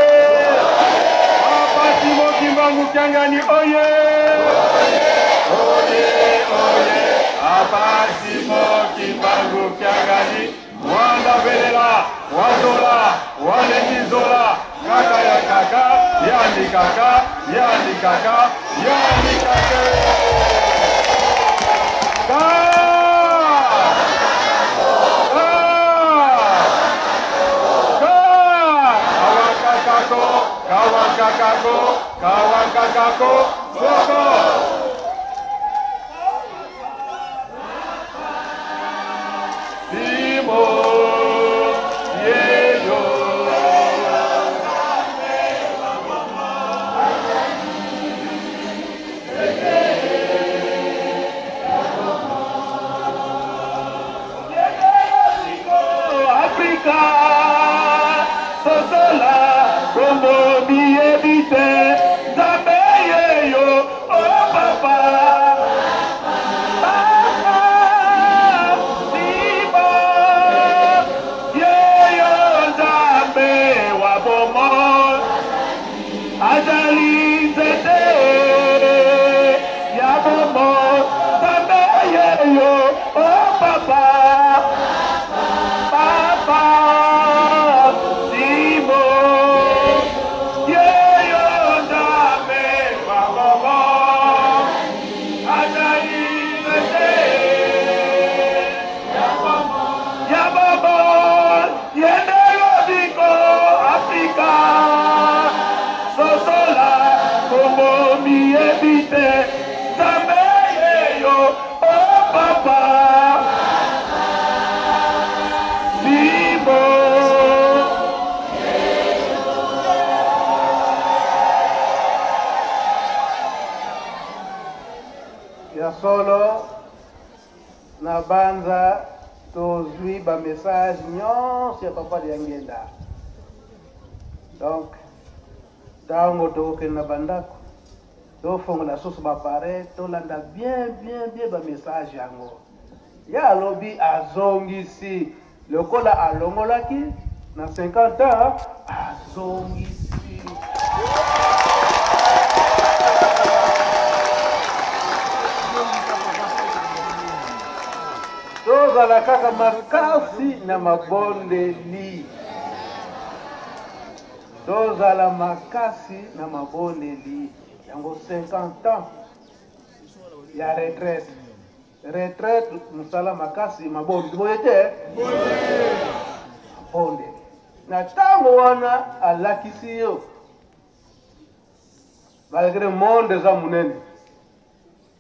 Papa Simon Kimbangu Kiangani oye! Oye, oye! Papa Simon Kimbangu Kiangani, Wanda velela, wazola, walengizola, kaka ya kaka, yandi kaka, yandi kaka, yandi kaka. Ka! Ka! Ka! Kawakakako, kawakakako, kawakakako, soko! Simo, yeyo. Ya solo, na banza tozwi ba message nyonso ya Papa Diangienda. Donc, ntango tokokende na bandako, tofongola susu ba appareil, tolanda bien bien bien ba message yango. Ye alobi azongisi lokola alongolaki na 50 ans, azongisi. Tozala kaka makasi na mabondeli, tozala makasi na mabondeli yango 50 ans ya retraite. Retraite mosala makasi mabondeli boye te, mabondeli na ntango wana alakisi yo malgré monde eza monene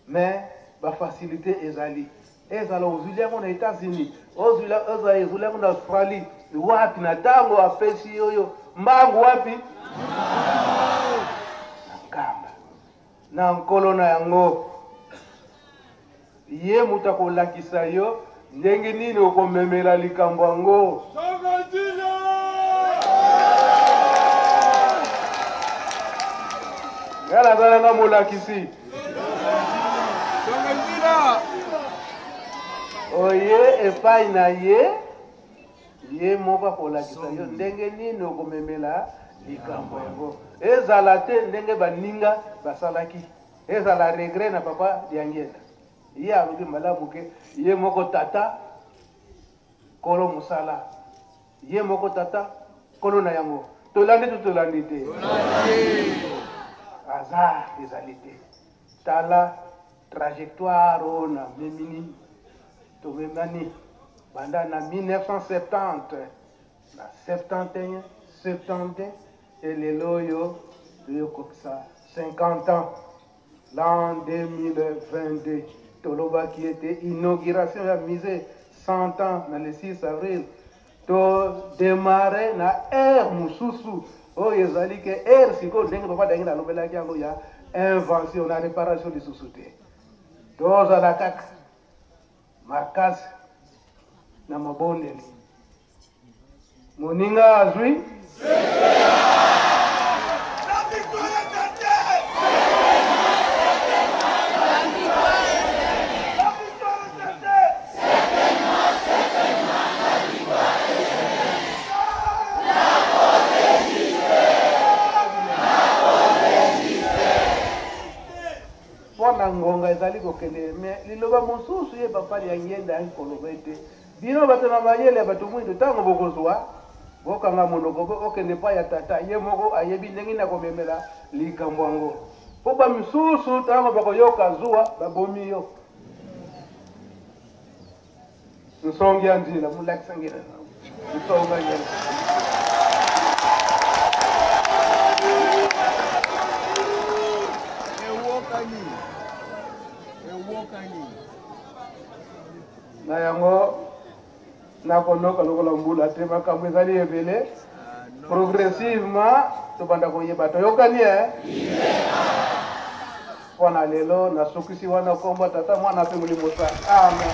mais ba facilité ezali, ezala ozwili yango na États-Unis, ozala ezwili yango na Australie, wapi na ntango apesi oyo mbangu wapi na Nkamba na nkolo na yango. Ye moto akolakisa yo ndenge nini okomemela likambo yango. Ngai naza nanga molakisi. Oye epai na ye, ye moko akolakisa yo ndenge nini okomemela likambo yango. Ezala te ndenge baninga basalaki, ezala regret na Papa Diangienda. Ye alobi malamu ke ye moko tata kolo mosala, ye moko tata kolo na yango. Tolandi to tolandi te? Hasard ezali te. Tala trajectoire oyo na memini, tomemani banda na 1970 na 71, 72 et lelo oyo toyokokisa 50 ans l'an 2022. Tolobaki ete inauguration ya musée 100 ans na le 6 avril, to démarrer na ère mosusu oyo ezali ke ère sikoyo ndenge Papa Dangila alobelaki yango ya invention na réparation lisusu te. Tozala kaka makasi na mabondeli. Moninga azwi mpo na ngonga ezali kokende. Me liloba mosusu ye Papa Diangienda ayaki koloba ete bino bato na mayele ya bato mwindo, ntango bokozwa bokanga monoko mpo okende epai ya tata, ye moko ayebi ndenge nini akomemela likambo yango, mpo bamisusu ntango bakoyoka zuwa babomi yo. Nsongi ya nzila mulakisa ngela nsonga ngela. Ewokani. Ewokani. Na yango nakonoka lokola mbula te, makambo ezali ebele. Progressivement tobanda koyeba, toyokani e mpo na lelo nasukisi wana. Kombo Tata, Mwana mpe Molimo Santu, amen.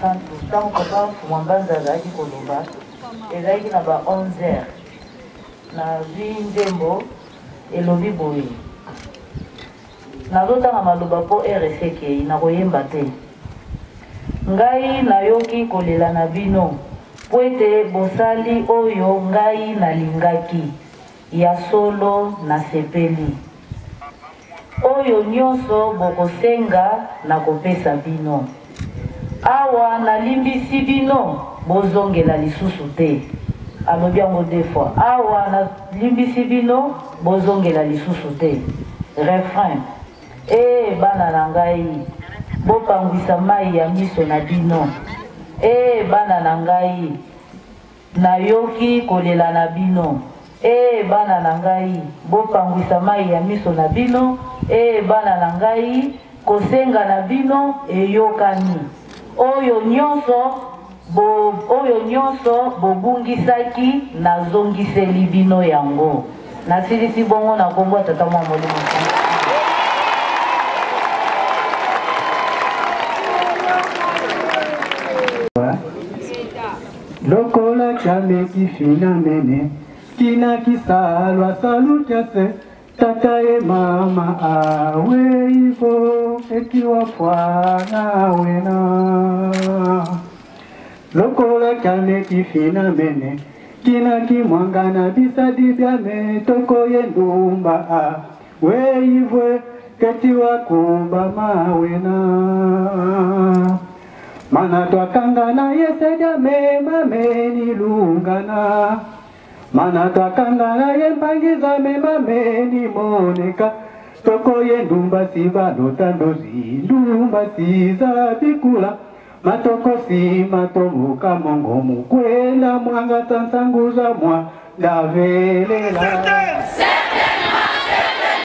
Mosantu, ntango papa Mfumua Mbanza azalaki koloba, ezalaki na ba 11 heures. Nazwi nzembo elobi boye. Nazotanga maloba mpo heure esi ekei, nakoyemba te. Ngai nayoki kolela na bino, mpo ete bosali oyo ngai nalingaki. Ya solo, nasepeli. Oyo nyonso bokosenga, nakopesa bino. Awa nalimbisi bino, bozongela lisusu te. Alobi yango deux fois. Awa nalimbisi bino, bozongela lisusu te. Refrain. Ee bana na ngai, bopangwisa mai ya miso na bino. Ee bana na ngai, Nayoki kolela na bino. Ee bana na ngai, bopangwisa mai ya miso na bino, Ee bana na ngai, kosenga na bino eyokani. Oyo nyonso bo, oyo nyonso bobungisaki, nazongiseli bino yango. Nasilisi bongo na nkombo ya Tata, Mwana, Molimo Mosantu. Lokola kyameki fina mene kina kisalwa salutyase tata ye mama awe ivo ekiwa fwana wena lokola kyameki fina mene kina kimwangana bisadi byame toko ye ndumba awe ivwe ketiwa kumba mawena Mana twakangana yesedia mema meni lungana Mana twakangana ye mpangiza mema meni moneka Toko ye ndumba siba lotandozi ndumba siza bikula Matoko si matomuka mongo mukwenda mwanga tsansanguza mwa ndavelela.